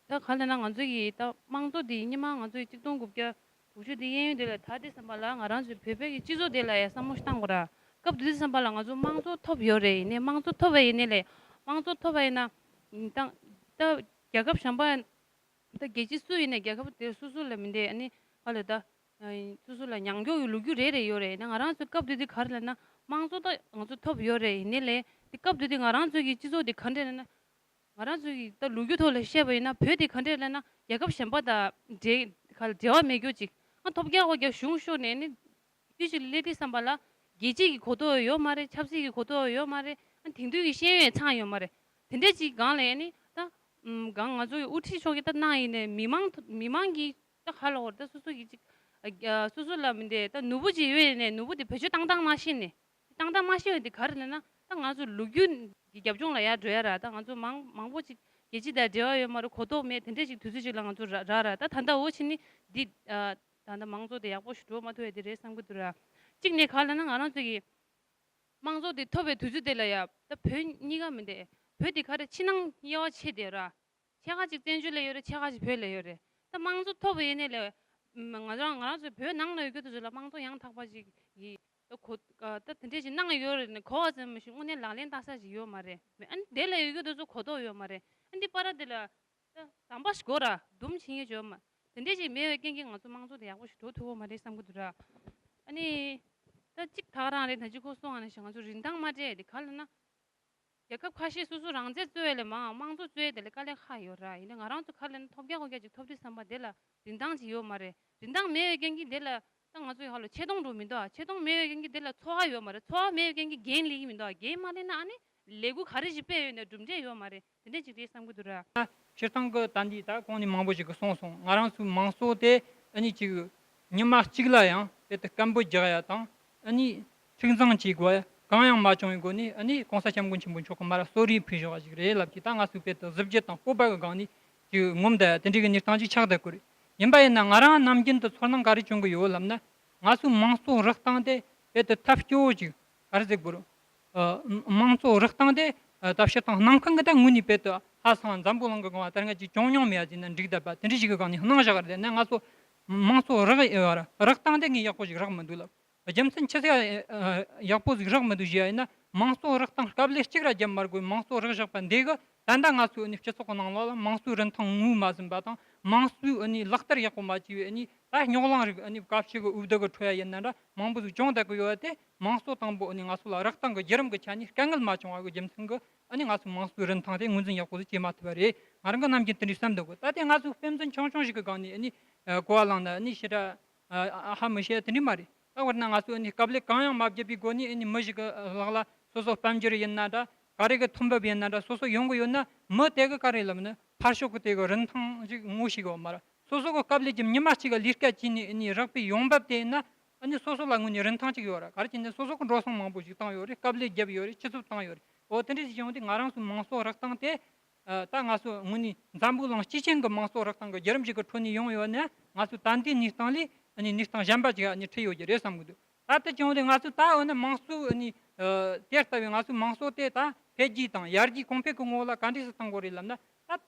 ད་ག་ལ་ན་ང་ཚོ་ཡི་ད་དམངས་གཙོ་དེ་སྔོན་མ་ང་ཚོ་ཡི་གཅིག་སྟོང་དགུ་བརྒྱ་དྲུག་ཅུ་དེ་གཡས་གཡོན་དེ་ལ་ད་དེ་བསམ་པ་ལ་ང་རང་ཚོའི་བོད་པའི་གི་སྤྱི་ཚོགས་དེ་ལ་ཡ་བསམ་བློ་ཞིག་བཏང་དགོས་ར། སྐབས་དེ་དུས་བསམ་པ་ལ་ང་ཚོ་དམངས་གཙོ་ཐོབ་ཡོད་རེད། ཡིན་ནའི་དམངས་གཙོ་ཐོབ་པ་ཡིན་ནའི་ལས་དམངས་གཙོ་ཐོབ་པ་ཡིན་ན་ད་ད་རྒྱལ་ཁབ་གཞན་པ་ད་རྒྱལ་སྤྱི་སུ་ཡིན་ནའི་རྒྱལ་ཁབ་དེ་སོ་སོ་ལ་མི་འདྲ་ཨ་ནི་ག་ལ་ད་སོ་སོ་ལ་མྱོང་རྒྱུ་ཡོད་ལོ་རྒྱུས་རེ་རེ་ཡོད་རེད། ཡིན་ན་ང་རང་ཚོའི་སྐབས་དེ་དུས་ག་རེ་ལབ་ན་དམངས་གཙོ་ད་ང་ཚོ་ཐོབ་ཡོད་རེད། ཡིན་ནའི་ལས་དེ་སྐབས་དེ་དུས་ང་རང་ཚོའི་གི་སྤྱི་ཚོགས་དེ་ག་འདྲ་ལབ་ན། ང་རང་ཚོའི་ད་ལོ་རྒྱུས་ཐོག་ལ་བཤད་པ་ཡིན་ན་བོད་དེ་ག་འདྲས་ལབ་ན་རྒྱལ་ཁབ་གཞན་པ་དང་འབྲེལ་ག་ལ་འབྲེལ་བ་མེད་རྒྱུ་ཅིག་ཨ་ཐོབ་རྒྱག་ཧོ་རྒྱག་གཞུང་ཤོར་ནས་ནི་དུས་ཅིག་སླེབས་དུས་བསམ་པ་ལ་རྒྱལ་སྤྱི་གི་གོ་རྟོགས་ཡོད་མ་རེད། ཆབ་སྲིད་ཀྱི་གོ་རྟོགས་ཡོད་མ་རེད། ཨ་དེང་དུས་ཀྱི་ཤེས་ཡོན་ཚང་ཡོད་མ་རེད། དེ་འདྲས་ཅིག་སྒང་ལ་ཡ་ནི་ད་ཨམ་སྒང་ང་ཚོ་ཡི་དབུ་ཁྲིད་མཆོག་གིས་ད་གནང་ཡིན་ནས་མི་མང་མི་མང་གིས་ད་ག་ལ་འོར་ད་སོ་སོ་ཡི་ཅིག་ཨ་སོ་སོ་ལ་མི་འདྲ་ད་ནོར་བུ་ཅིག་ཡོད་ཡིན་ནས་ནོར་བུ་དེ་བེད་སྤྱོད་བཏང་བཏང་མ་ཤེས་ནས། བཏང་བཏང་མ་ཤེས་པ་འདི་ག་རེ་ལབ་ན་ད་ང་ཚོ་ལོ་རྒྱུས་ཀྱི་རྒྱབ་ལྗོངས་ལ་ཡར་འགྲོ་ཡ་ར། ད་ང་ཚོ་མང་མང་པོ་ཅིག་རྒྱལ་སྤྱི་དང་འབྲེལ་བ་ཡོད་མ་རེད། གོ་རྟོགས་མེད། དེ་འདྲས་ཅིག་དུས་ཚོད་ཅིག་ལ་ང་ཚོ་ར་ར་ར་ད་ད་ལྟ་འོ་ཕྱི་ནི་འདི་ད་ལྟ་དམངས་གཙོ་དེ་ཡག་པོ་ཞིག་འགྲོ་མ་ཐུབ་ཡ་དེ་རེད་བསམ་གི་འདུག་ར། གཅིག་ནས་ག་ལབ་ན་ང་རང་ཚོ་གི་དམངས་གཙོ་དེ་ཐོབ་པའི་དུས་ཚོད་དེ་ལ་ཡ་ད་བོད་གཉིས་ཀ་མི་འདྲ། བོད་དེ་ག་རེ་ཕྱི་ནང་དབྱེ་བ་ཕྱེ་བསྡད་ར། ཕྱེད་ཀ་ཅིག་བཙན་བྱོལ་ལ་ཡོད་རེད། ཕྱེད་ཀ་ཅིག་བོད་ལ་ཡོད་རེད། ད་དམངས་གཙོ་ཐོབ་པ་ཡིན་ནའི་ལས་ང་རང་ང་རང་ཚོའི་བོད་ནང་ལ་ཡོད་རྒྱུ་དེ་ཚོ་ལ་དམངས་གཙོ་ཡང་དག་པ་ཅིག་གི་ད་གོ་ད་དེ་འདྲས་ཅིག་གནང་ཡོད་རེད་ནས་གོ་བ་ཙམ་མ་ཞིག་དངོས་གནས་ལག་ལེན་བསྟར་ས་ཅིག་ཡོད་མ་རེད། མེད་ཨ་ནི་དེ་ལ་ཡོད་རྒྱུ་དེ་ཚོ་གོ་རྟོགས་ཡོད་མ་རེད། ཨ་ནི་འདི་པ་ར་དེ་ལ་ད་དམ་པ་ཞིག་གོ་ར་འདུམ་བྱེད་ཡས་ཡོད་མ་དེ་འདྲས་ཅིག་མེད་པའི་རྐྱེན་གྱིས་ང་ཚོ་དམངས་གཙོ་དེ་ཡག་པོ་ཞིག་འགྲོ་ཐུབ་ཀྱི་མ་རེད་བསམ་གྱི་འདུག་ར། ཨ་ནི་ད་གཅིག་ད་ག་རང་རེད། ད་གཅིག་ཁོ་སོང་ཨ་ནི་ཞིག་ང་ཚོ་རིན་ཐང་མ་སྤྲད་དེ་ག་ལབ་ན། རྒྱལ་ཁབ་ཁ་ཤས་སོ་སོ་རང་བཙན་རྩོད་ཡ་ལས་མང་དམངས་གཙོ་རྩོད་ཡ་དེ་ལས་དཀའ་ལས་ཁག་ཡོད་ར། ཡིན་ན་ང་རང་ཚོ་ཁ་ལེན་ཐོབ་རྒྱ་ཁོ་རྒྱ་ཅིག་ཐོབ་དུས་བསམ་པ་དེ་ལ་རིན་ཐང་ཅིག་ཡོད་མ་རེད། རིན་ཐང་མེད་པའི་རྐྱེན་གྱིས་དེ་ལ་ད་ང་ཚོ་ཧ་ལོ་ཆེ་མཐོང་འགྲོ་མི་འདུག་ཨ་ཆེ་མཐོང་མེད་པའི་རྐྱེན་གྱིས་དེ་ལ་ཚོར་བ་ཡོད་མ་རེད། ཚོར་བ་མེད་པའི་རྐྱེན་གྱིས་འགན་ལེན་གྱི་མི་འདུག་ཨ་འགན་མ་ལེན་ན་ཨ་ནི་ལས་འགུལ་ག་རེ་ཞིག་སྤེལ་ཡོད་ནའི་གྲུབ་འབྲས་ཡོད་མ་རེད། དེ་འདྲ་ཅིག་རེད་བསམ་གྱི་འདུག་ར། སྤྱིར་བཏང་གི་ད་འདི་ད་གོང་ནས་མང་པོ་ཞིག་གིས་གསུངས་སོང་། ང་རང་ཚོའི་དམངས་གཙོ་དེ་ཨ་ནི་ཅིག་ཉི་མ་གཅིག་ལ་ཡང་དཔེ་དེ་སྐད་འབོད་རྒྱག་ཡ་དང་ཨ་ནི་ཁྲིག་འཛིང་བྱེད་དགོས་ཡ་གང་ཡང་མ་བྱུང་བའི་སྒོ་ནས་ཨ་ནི་གོང་ས་སྐྱབས་མགོན་ཆེན་པོ་མཆོག་གིས་མར་གསོལ་རས་ཕུལ་བཞག་པ་ཞིག་རེད་ལབ་ཀྱི། ད་ང་ཚོས་དཔེ་དེ་གཟི་བརྗིད་དང་སྤོབས་པ་གི་སྒང་ནས་ཅིག་ངོམ་བསྡད་ཡ་དེ་འདྲའི་གི་གནས་སྟངས་ཅིག་ཆགས་བསྡད་ཀྱི་རེད། ཡིན་པ་ཡིན་ན་ང་རང་ནམ་རྒྱུན་དུ་ཚོར་སྣང་ག་རེ་བྱུང་གི་ཡོད་ལབ་ན། ང་ཚོའི་དམངས་གཙོ་རིགས་སྟངས་དེ་དཔེ་དེ་ཐབས་སྐྱོ་བོ་ཅིག་ག་རེ་ཟེར་དགོས་རེད། ཨ། དམངས་གཙོ་རིགས་སྟངས་དེ་ཨ་ད་སྤྱིར་བཏང་ནང་ཁུལ་གྱི་ད་ངོས་ནས་དཔེ་དེ་ཧ་སང་འཛམ་བུ་གླིང་གི་སྒང་ལ་ད་ང་ཅིག་བྱུང་མྱོང་མེད་ཡ་ཟེར་ན་འགྲིག་བསྡད་པ་དེ་འདྲ་ཞིག་གི་སྒང་ནས་སྣང་བཞག་རེད། ན་ང་ཚོ་དམངས་གཙོ་རིགས་རིགས་སྟངས་དེ་ངས་ཡག་པོ་ཞིག་རག་མི་འདུག་ལབ། རྒྱུ་མཚན་ཆི་ཟིག་ཨ་ཡག་པོ་ཞིག་རག་མི་འདུག་ཞུ་ཡ་ཡིན་ན། དམངས་གཙོ་རིགས་སྟངས་སྐབས་ལས་གཅིག་ར་བརྒྱབ་མ་དགོས། དམངས་གཙོ་རིགས་བཞག་པ་འདི་གི་ད་ལྟ་ང་ཚོའི་ནི་སྤྱི་ཚོགས་ཀྱི་ནང་ལོགས་ལ་དམངས་གཙོའི་རིན་ཐང་ངོས་མ་ཟིན་པ་དང་། དམངས་གཙོའི་ནི་ལག་བསྟར་ཡག་པོ་མ་བྱས་པའི་ནི་ད་རྙོག་གླེང་རིགས་ནི་སྐབས་ཤིག་གི་འོས་བསྡུ་གི་འཕྲོ་ཡ་ཡིན་ན་འདྲ་མང་པོ་ཞིག་བྱུང་བསྡད་ཀྱི་ཡོད་པ་དེ། དམངས་གཙོ་དང་པོ་ནི་ང་ཚོ་ལ་རིགས་སྟངས་ཀྱི་བརྒྱུད་རིམ་གྱི་ཆ་ནས་དཀའ་ངལ་མ་བྱུང་བ་གི་རྒྱུ་མཚན་གྱིས་ནི་ང་ཚོའི་དམངས་གཙོའི་རིན་ཐང་དེ་ངོས་འཛིན་ཡག་པོ་ཞིག་བྱས་མ་ཐུབ་པ་རེད། ང་རང་གི་ནམ་རྒྱུན་དེ་འདྲའི་བསམ་འདུག་ད་དེ་ང་ཚོའི་དཔེ་མཚོན་ཆུང་ཆུང་ཞིག་གི་སྒང་ནས་ནི་གོ་བ་བླངས་ན་ནི་ཞེ་དྲག་ཧ་མི་གཤས་དེ་འདྲ་མ་རེད། ད་དཔེར་ན་ང་ཚོ་ནི་དཀའ་ལས་གང་ཡང་མ་བརྒྱབ་པའི་སྒོ་ནས་ནི་མི་ཞིག་གི་ལག་ལ་སོ་སོ་དཔལ་འབྱོར་ཡིན་ན་འདྲ་ག་རེ་གི་ཐོན་འབབ་ཡིན་ན་འདྲ་སོ་སོ་ཡོང་གི་ཡོད་ན། མི་དེ་གི་ག་རེ་ལབ་ན་ཕར་ཕྱོགས་གི་དེ་གི་རིན་ཐང་ཞིག་ངོ་ཤེས་གི་ཡོད་མ་རེད། སོ་སོ་གི་དཀའ་ལས་ཀྱི་ཉི་མ་གཅིག་གི་ལས་ཀ་བྱས་ནས་ནི་རག་པའི་ཡོང་འབབ་དེ་ཡིན་ན་ནི་སོ་སོ་ལ་དངོས་ནས་རིན་ཐང་ཅིག་ཡོད་རེད། ག་རེ་བྱས་ན་སོ་སོ་གི་འགྲོ་སོང་མང་པོ་ཞིག་བཏང་ཡོད་རེད། དཀའ་ལས་བརྒྱབ་ཡོད་རེད། ཆུད་ཟོས་བཏང་ཡོད་རེད། འོ་དེ་འདྲ་ཞིག་བྱུང་སྟེ་ང་རང་ཚོའི་དམངས་གཙོ་རིགས་སྟངས་དེ། ཨ། ད་ང་ཚོ་དངོས་གནས་འཛམ་བུ་གླིང་སྤྱི་ཆིངས་ཀྱི་དམངས་གཙོ་རིགས་སྟངས་ཀྱི་བརྒྱུད་རིམ་ཞིག་གི་ཁྲོད་ནས་ཡོང་ཡོད་ན་ང་ཚོས་ད་ལྟའི་གནས་སྟངས་ལས་ནི་གནས་སྟངས་གཞན་པ་ཅིག་ནི་འཁྲིད་ཡོད་ཀྱི་རེད་བསམ་གྱི་འདུག་ད་ལྟ་བྱུང་སྟེ་ང་ཚོས་ད་འོ་ན་དམངས་གཙོ་ནི་ཨ་དེ་ལྟ་བུའི་ང་ཚོའི་དམངས་གཙོ་དེ་ད་འཕེལ་རྒྱས་དང་ཡར་རྒྱས་གོང་འཕེལ་གྱི་ངོ་བོ་ལ་ག་འདྲས་སུ་གཏང་དགོས་རེད་ལབ་ན། ད་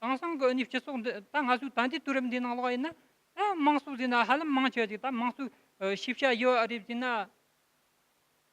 དེང་སང་གི་ནི་སྤྱི་ཚོགས་འདི་ད་ང་ཚོའི་ད་ལྟའི་དུས་རབས་འདིའི་ནང་ལོགས་ཡིན་ན་ད་དམངས་གཙོ་ཟེར་ན་ཧ་ལམ་མང་ཆེ་བ་ཅིག་ད་དམངས་གཙོའི་ཨ་ཤེས་བྱ་ཡོད་རེད་ཟེར་ན།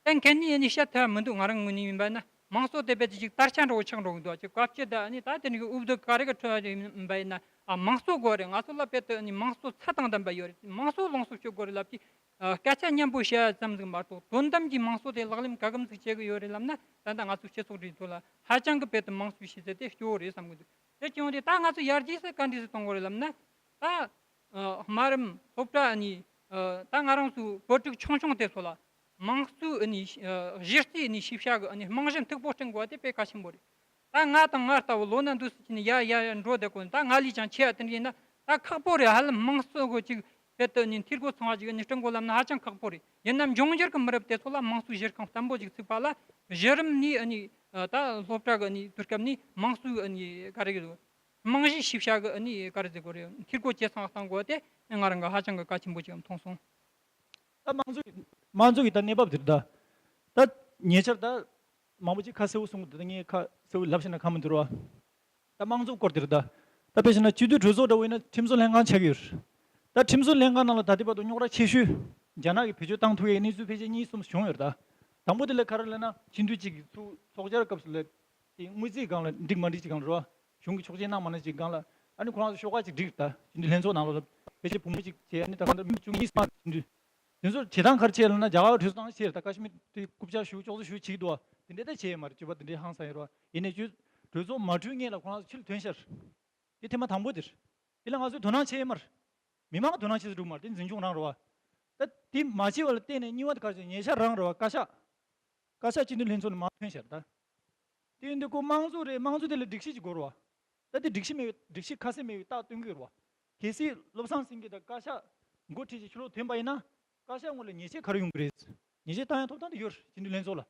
གཏན་འཁེལ་ནས་ནི་བཤད་ཐུབ་མི་འདུག་ང་རང་ངོས་ནས་ཡིན་པ་ན། དམངས་གཙོ་དེ་རྦད་དེ་ཅིག་དར་ཆ་འདྲ་བོ་ཆགས་འགྲོ་གི་འདུག་ཅིག་བཀའ་སྤྱི་དང་ནི་ད་དེ་ནི་གི་འུབ་དུ་ག་རེ་གི་ཁྲོད་ཡིན་པ་ཡིན་ན། ཨ། དམངས་གཙོ་དགོས་རེད། ང་ཚོ་ལ་རྦད་དེ་ནི་དམངས་གཙོ་ཚད་དང་ལྡན་པ་ཡོད་རེད། དམངས་གཙོ་ལོངས་སུ་སྤྱོད་དགོས་རེད་ལབ་ཀྱི། ཨ། སྐད་ཆ་མཉམ་པོ་བཤད་ཙམ་ཟིག་མ་གཏོགས་དོན་དམ་གྱི་དམངས་གཙོ་དེ་ལག་ལེན་ག་གམ་ཟིག་བྱེད་གི་ཡོད་རེད་ལབ་ན། ད་ལྟ་ང་ཚོ་སྤྱི་ཚོགས་འདིའི་ཐོག་ལ་ཧ་ཅང་གི་རྦད་དེ་དམངས་གཙོའི་གཞི་རྩ་དེ་སྐྱོ་བོ་རེད་བསམ་གི་འདུག་དེ་བྱུང་སྟེ་ད་ང་ཚོ་ཡར་རྒྱས་སུ་ག་འདྲ་ཞིག་གཏོང་དགོས་རེད་ལབ་ན། ད། ཨ། དམའ་རིམ་སློབ་གྲྭ་ནས། ཨ། ད་ང་རང་ཚོའི་བོད་ཕྲུག་ཆུང་ཆུང་དེ་ཚོ་ལ་དམངས་གཙོའི་ནས། ཨ། གཞི་རྩའི་ནས་ཤེས་བྱ་གི་ནས་རྨང་གཞི་མཐུག་པོ་བསྐྲུན་དགོས་པ་དེ་དཔེ་གལ་ཆེན་པོ་རེད། ད་ང་དང་ང་ལྟ་བུ་ལོ་ན་འདུག་སེ་བྱས་ནས་ཡར་ཡར་ཡར་འགྲོ་བསྡད་དགོས། ད་ང་ལས་ཀྱང་ཆེ་བ་དེ་འདྲ་ཡིན་ན་ད་ཁག་པོ་རེད། ཧ་ལམ་དམངས་གཙོ་གི་ཅིག་རྦད་དེ་ནས་འཐུས་སྒོ་ཚང་བ་ཅིག་ནས་བསྐྲུན་དགོས་ལབ་ན་ཧ་ཅང་ཁག་པོ་རེད། ཡིན་ནའང་འབྱུང་འགྱུར་གྱི་མི་རབས་དེ་ཚོ་ལ་དམངས་གཙོའི་གཞི་རྐང་བརྟན་པོ་ཅིག་ཚུགས་པ་ལ་གཞི་རིམ་ནས་ནས། ཨ། ད་སློབ་གྲྭ་གི་ནས་དུས་སྐབས་ནས་དམངས་གཙོའི་ནས་ག་རེ་གི་རྨང་གཞིའི་ཤེས་བྱ་གི་ནས་ག་རེ་ཟེར་དགོས་རེད། འཐུས་སྒོ་ཇེ་ཚང་བཏང་དགོས་དེ་ང་རང་གི་ཧ་ཅང་གི་གལ་ཆེན་པོ་ཅིག་མཐོང་སོང་། ད་དམངས་གཙོ་དམངས་གཙོ་གི་ད་གནས་བབ་དེ་རེད་ད། ད་ཉེ་ཆར་ད་མང་པོ་ཅིག་ཁ་གསལ་བོ་གསུང་གི་འདུག་ད་ངས་ཁ་གསལ་བོ་ལབ་ཤེས་ན་ཁ་མི་འདུག་རོ། ད་དམངས་གཙོ་སྐོར་དེ་རེད་ད། ད་དཔེ་བཞག་ན་སྤྱི་འཐུས་གྲོས་ཚོགས་འདྲ་བོ་ཡིན་ན་ཁྲིམས་བཟོ་ལྷན་ཁང་ཆགས་ཀྱི་ཡོད་རེད། ད་ཁྲིམས་བཟོ་ལྷན་ཁང་ནང་ལ་ད་ལྟའི་བར་དུ་རྙོག་དྲ་ཆེ་ཤོས་རྒྱ་ནག་གིས་བེད་སྤྱོད་བཏང་ཐུབ་ཡའི་གནས་ཚུལ་ཕལ་ཆེར་གཉིས་གསུམ་བྱུང་ཡོད་རེད་ད། དང་པོ་དེ་ལ་ག་རེ་ལབ་ན་སྤྱི་འཐུས་གཅིག་གིས་ཚུགས་ཚོགས་བཅར་སྐབས་སུ་ལ་དེ་དངུལ་རྩིས་སྒང་ལ་འགྲིག་མ་འགྲིག་ཅིག་སྒང་ལ་རེད་བ། གཞུང་གིས་ཆོག་མཆན་གནང་མ་གནང་ཅིག་སྒང་ལ། ཨ་ནི་ཁོ་རང་ཚོ་ཤོག་ཁག་ཅིག་བསྒྲིགས་ད་སྤྱི་འཐུས་ལྷན་ཚོགས་ནང་ལོགས་ལ་ཕལ་ཆེར་བུ་མོ་གཅིག་བྱས། ཨ་ནི་ད་གང་ལྟར་མི་བཅུ་གཉིས་སུ་མ་སྤྱི་འཐུས། དེ་ཚོར་བྱེད་སྟངས་ག་རེ་བྱས་ལབ་ན་རྒྱ་གར་གྲོས་ཚོགས་ནང་བྱས་རེད་ད། ཁ་ཤས་མི་དེ་རྐུབ་ཆ་ཞུ་ཅོག་ཙེ་ཞུ་བྱེད་ཀྱི་འདུག་བ། དེ་འདྲ་ད་བྱས་ཡོད་མ་རེད། སྤྱོད་པ་དེ་འདྲའི་ཧང་སང་ཡོད་རེད་བ། ཡིན་ནའི་ཅིག་གྲོས་ཚོགས་མ་གྲོལ་སྔོན་ལ་ཁོ་རང་ཚོ་ཕྱིར་ཐོན་ཤར། དེ་ཐེངས་མ་དང་པོ་དེ་རེད། དེ་ལ་ང་ཚོས་དོ་སྣང་བྱས་ཡོད་མ་རེད། མི་མང་གིས་དོ་སྣང་བྱེད་ས་འགྲོ་གི་མ་རེད། དེ་འཛིན་སྐྱོང་རང་རེད་བ། ད་དེ་མ་བྱས་པ་ལ་བརྟེན་ནས་གཉིས་པ་དེ་ག་རེ་བྱས། ཉེ་ཆར་རང་རེད་བ། བཀའ་ཤག་བཀའ་ཤག་སྤྱི་འཐུས་ལྷན་ཚོགས་ནས་མར་ཐོན་ཤར་ད། དེ་ཡིན་དུས་ཁོ་དམངས་གཙོ་རེད། དམངས་གཙོ་དེ་ལ་སྒྲིག་གཞི་ཅིག་དགོས་རེད་བ། ད་དེ་སྒྲིག་གཞི་མེད་པའི་སྒྲིག་གཞི་ཁ་གསལ་མེད་པའི་རྟགས་སྟོན་གྱི་ཡོད་རེད་བ། གལ་སྲིད་བློ་བཟང་སེང་གེ་དང་བཀའ་ཤག་འགོ་ཁྲིད་ཀྱི་ཕྱི་ལོགས་ཐོན་པ་ཡིན་ན། བཀའ་ཤག་ངོས་ལ་ཉེས་ཆད་ག་རེ་ཡོང་གི་རེད། ཉེས་ཆད་བཏང་ཡ་ཐོབ་ཐང་དེ་ཡོད་རེད། སྤྱི་འཐུས་ལྷན་ཚོགས་ལ།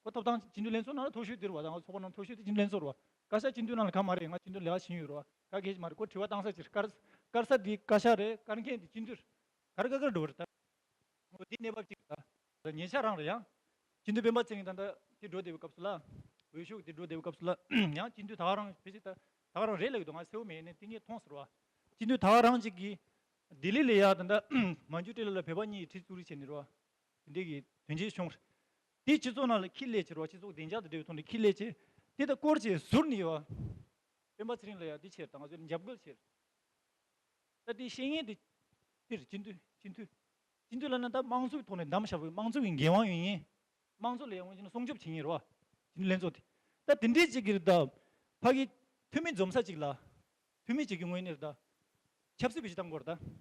ཁོ་ཐོབ་ཐང་སྤྱི་འཐུས་ལྷན་ཚོགས་ནང་ལ་མཐོ་ཤོས་དེ་རེད་བ། ད་ང་ཚོ་ཚོགས་པ་ནང་མཐོ་ཤོས་དེ་སྤྱི་འཐུས་ལྷན་ཚོགས་རེད་བ། བཀའ་ཤག་སྤྱི་འཐུས་ནང་ལ་གང་མ་རེད། ང་སྤྱི་འཐུས་ལས་ཀ་བྱེད་ཀྱི་ཡོད་རེད་བ། ག་གེ་ཞིག་མ་རེད། ཁོ་དྲི་བ་བཏང་ས་ཅིག་རེད། བཀའ་བཀའ་ས་དེ་བཀའ་ཤག་རེད། བཀའ་མཁན་དེ་སྤྱི་འཐུས་རེད། ག་རེ་ག་ག་རེ་འགྲོ་བ་རེད་ད། འོ་དེ་གནས་བབ་ཅིག་རེད་ད། ཉེ་ཆར་རང་རེད། ཡང་སྤྱི་འཐུས་སྤེན་པ་ཚེ་རིང་ད་ལྟ་དེ་འགྲོ་བསྡད་པའི་སྐབས་སུ་ལ། འོས་ཤོག་དེ་འགྲོ་བསྡད་པའི་སྐབས་སུ་ལ། ཡང་སྤྱི་འཐུས་ད་ག་རང་ཕལ་ཆེར་ད་ད་ག་རང་རེད་ལབ་ཀྱི་འདུག་ང་གསལ་བོ་མེད་ནས་དེ་ངས་མཐོང་སོང་རེད་བ། སྤྱི་འཐུས་ད་ག་རང་ཅིག་གིས་ལྡི་ལི་ལ་ཡ་ད་ལྟ་མན་ཇུ་ཊི་ལ་ལ་བོད་པ་གཉིས་ཁྲི་བཙུགས་རེས་བྱས་ནས་རེད་བ། དེ་འདྲའི་གི་དོན་རྐྱེན་བྱུང་རེད། དེ་སྤྱི་ཚོགས་ནང་ལ་ཁས་ལེན་བྱས་རེད་བ། སྤྱི་ཚོགས་བདེ་འཇགས་དང་འབྲེལ་བའི་ཐོག་ནས་ཁས་ལེན་བྱས། དེ་ད་སྐོར་བྱས་ཟུར་ནས་ཡོད་བ། སྤེན་པ་ཚེ་རིང་ལ་ཡ་འདི་བྱས་དང་ང་ཚོས་འཇབ་རྒོལ་བྱས། ད་དེ་བཤད་མཁན་དེ་དེ་རེད། སྤྱི་འཐུས་སྤྱི་འཐུས་སྤྱི་འཐུས་ལབ་ན་ད་དམངས་གཙོའི་ཐོག་ནས་གདམ་བཞག་པའི་དམངས་གཙོ་གི་འགན་དབང་ཡོད་མཁན། དམངས་གཙོ་ལ་ཡང་འོན་ཀྱང་སྲུང་སྐྱོབ་བྱེད་མཁན་རེད་བ། སྤྱི་འཐུས་ལྷན་ཚོགས་དེ། ད་དེ་འདྲས་ཅིག་གི་རེད་ད། ཕ་གི་འཐུས་མི་འཛོམས་ས་ཅིག་ལ། འཐུས་མི་ཅིག་གི་ངོས་ནས་རེད་ད། ཆབ་སྲིད་བེད་སྤྱོད་བཏང་དགོས་རེད་ད།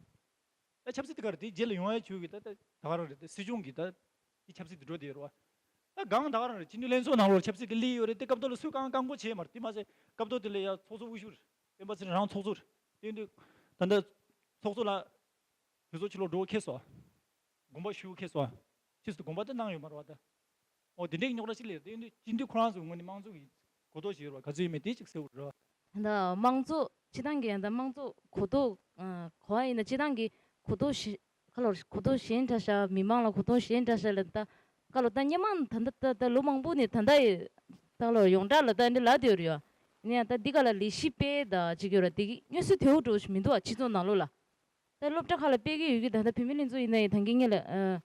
ད་ཆབ་སྲིད་དེ་ག་རེ་དེའི་རྗེས་ལ་ཡོང་ཡ་བྱུས་ཀྱི་ད་ད་ད་ག་རང་རེད། ད་སྲིད་སྐྱོང་གི་ད་དེ་ཆབ་སྲིད་དེ་འགྲོ་བསྡད་ཡོད་རེད་བ། ད་གང་ད་ག་རང་རེད། སྤྱི་འཐུས་ལྷན་ཚོགས་ནང་ལོགས་ཆབ་སྲིད་དེ་སླེབས་ཡོད་རེད། དེ་སྐབས་ཐོག་ལ་སུས་གང་བཀག་འགོག་བྱས་མ་རེད། དེ་མ་ཟད་སྐབས་ཐོག་དེ་ལ་ཡ་ཚོགས་གཙོ་དབུ་བཞུགས་རེད། སྤེན་པ་ཚེ་རིང་རང་ཚོགས་གཙོ་རེད། དེ་ཡིན་དུས་ད་ལྟ་ཚོགས་གཙོ་ལ་གྲོས་ཚོགས་ཕྱི་ལོགས་འགྲོ་ཁེལ་སོང་། དགོངས་པ་ཞུ་ཁེལ་སོང་། ཕྱིས་སུ་དགོངས་པ་དེ་གནང་ཡོད་མ་རེད་བ་ད། འོ་དེ་འདྲའི་རྙོག་དྲ་ཞིག་སླེབས། དེ་ཡིན་དུས་སྤྱི་འཐུས་ཁོ་རང་ཚོའི་ངོས་ནས་དམངས་གཙོ་གི་གོ་རྟོགས་ཤིག་ཡོད་རེད་བ། ག་ཚོད་ཡོད་མེད་དེ་ཅིག་གསལ་བོ་རེད་བ། ད་དམངས་གཙོ་སྤྱི་བཏང་གི་ཡང་ད་དམངས་གཙོ་གོ་རྟོགས་ཨ་གོ་བ་ཡིན་ན་སྤྱི་བཏང་གི་གོ་རྟོགས་ཞི་ཁ་ལོ་གོ་རྟོགས་གཞན་འདྲ་ཤག་མི་མང་ལ་གོ་རྟོགས་གཞན་འདྲ་ཤག་ལ་ད་ཁ་ལོ་ད་སྔོན་མ་ད་ད་ད་ད་ལོ་མང་པོ་ནས་ད་ད་ཡི་ད་ལོ་ཡོངས་གྲགས་ལ་ད་འདི་ལབ་བསྡད་ཡོད་རེད་བ། ཡིན་ཡང་ད་འདི་ག་ལ་ལས་གཞི་སྤེལ་ད་ཅིག་ཡོད་ར། དེ་གི་དངོས་སུ་དེའུ་འགྲོ་ཞིག་མི་འདུག་བ། སྤྱི་ཚོགས་ནང་ལོགས་ལ། ད་སློབ་གྲྭ་ཁག་ལ་སྤེལ་གི་ཡོད་ཀྱི། ད་ལྟ་བུད་མེད་ལྷན་ཚོགས་ཡིན་ན་ཡང་ད་གིན་ངེད་ལ་ཨ་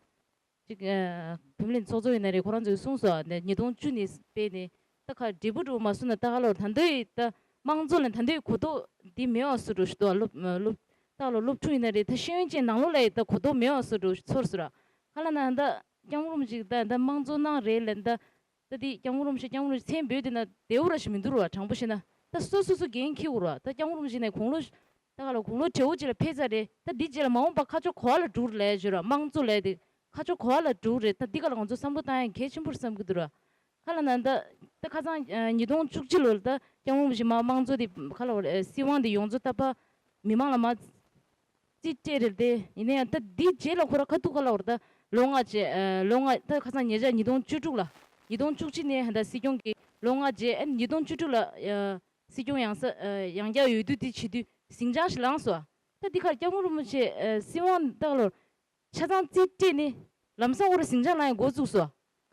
ཅིག་ཨ་བུད་མེད་ལྷན་ཚོགས་གཙོ་ཡིན་ན་རེད། ཁོ་རང་ཚོས་གསུངས་སོང་། ཨ་ནི་ཉིས་སྟོང་བཅུ་ནས་སྤེལ་ནས་ད་ཁ་འབྲས་བུ་འགྲོ་མ་སོང་ན་ད་ཧ་ལོར་ད་འདོད་ཡི་ད་དམངས་གཙོ་ལ་ད་འདོད་གོ་རྟོགས་འདི་མེད་པ་བཟོ་འགྲོ་ཞིག་འདུག་སློབ་སློབ་ད་ལོ་སློབ་ཕྲུག་ཡིན་ན་རེད། ད་ཤེས་ཡོན་ཅན་ནང་ལོགས་ལ་ཡི་ད་གོ་རྟོགས་མེད་པ་བཟོ་འགྲོ་ཞིག་ཚོར་སོང་ར། ཁ་ལ་ན་ད་སྐྱབས་མགོན་རིན་པོ་ཆེ་ད་ད་དམངས་གཙོ་གནང་རེད་ལ་ད། ད་འདི་སྐྱབས་མགོན་རིན་པོ་ཆེ་སྐྱབས་མགོན་རིན་པོ་ཆེ་མཚན་འབོད་དེ་ན་བདེ་བོ་ར་ཞིག་མི་འདུག་ར། དྲང་པོ་བཤད་ན་ད་སོ་སོ་སོ་འགན་འཁྱེར་དགོས་ར། ད་སྐྱབས་མགོན་རིན་པོ་ཆེ་ནས་དགུང་ལོ་ད་ག་ལ་དགུང་ལོ་བགྲེས་པོ་ཅིག་ལ་ཕེབས་ཚར་རེད། ད་འདི་རྗེས་ལ་མ་འོངས་པ་ཁ་ཕྱོགས་ག་བ་ལ་འགྲོ་རེད་ལབ་ཡ་ཅིག་ཡོད་ར། དམངས་གཙོ་ལབ་ཡ་དེ་ཁ་ཕྱོགས་ག་བ་ལ་འགྲོ་རེད། ད་འདི་ག་ལ་ང་ཚོ་བསམ་བློ་བཏང་ཡ་གལ་ཆེན་པོ་རེད་བསམ་གི་འདུག་ར། ཁ་ལ་ན་ད་ད་ཁ་སང་ཉིས་སྟོང་བཅུ་གཅིག་ལོ་ལ་ད་སྐྱབས་མགོན་རིན་པོ་ཆེ་མ་དམངས་གཙོ་དེ་ག་ལ་སྲིད་དབང་དེ་ཡོངས་རྫོགས་ད་ཕ་མི་མང་ལ་མ་རྩིས་སྤྲད་རེད་དེ། ཡིན་ན་ཡང་ད་འདི་རྗེས་ལ་ཁོ་ར་ཁ་ཐུག་ག་ལ་བར་ད་ལོ་ལྔ་རྗེས་ཨ་ལོ་ལྔ་ད་ཁ་སང་ཉེ་ཆར་ཉིས་སྟོང་བཅུ་དྲུག་ལ་ཉིས་སྟོང་བཅུ་གཅིག་ནས་ཧན་ད་སྲིད་སྐྱོང་གི་ལོ་ལྔ་རྗེས་ཨ་ཉིས་སྟོང་བཅུ་དྲུག་ལ་ཨ་སྲིད་སྐྱོང་ཡང་ས་ཨ་ཡང་བསྐྱར་འོས་བསྡུ་དེ་བྱེད་དུས་ཟིང་ཆ་ཞིག་ལངས་སོང་། ད་འདི་ཁར་སྐྱབས་མགོན་རིན་པོ་ཆེ་ཨ་སྲིད་དབང་ད་ག་ལོར་ཆ་ཚང་རྩིས་སྤྲད་ནས་ལམ་སང་འོ་ར་ཟིང་ཆ་ལངས་ཡ་འགོ་བཙུགས་སོང་།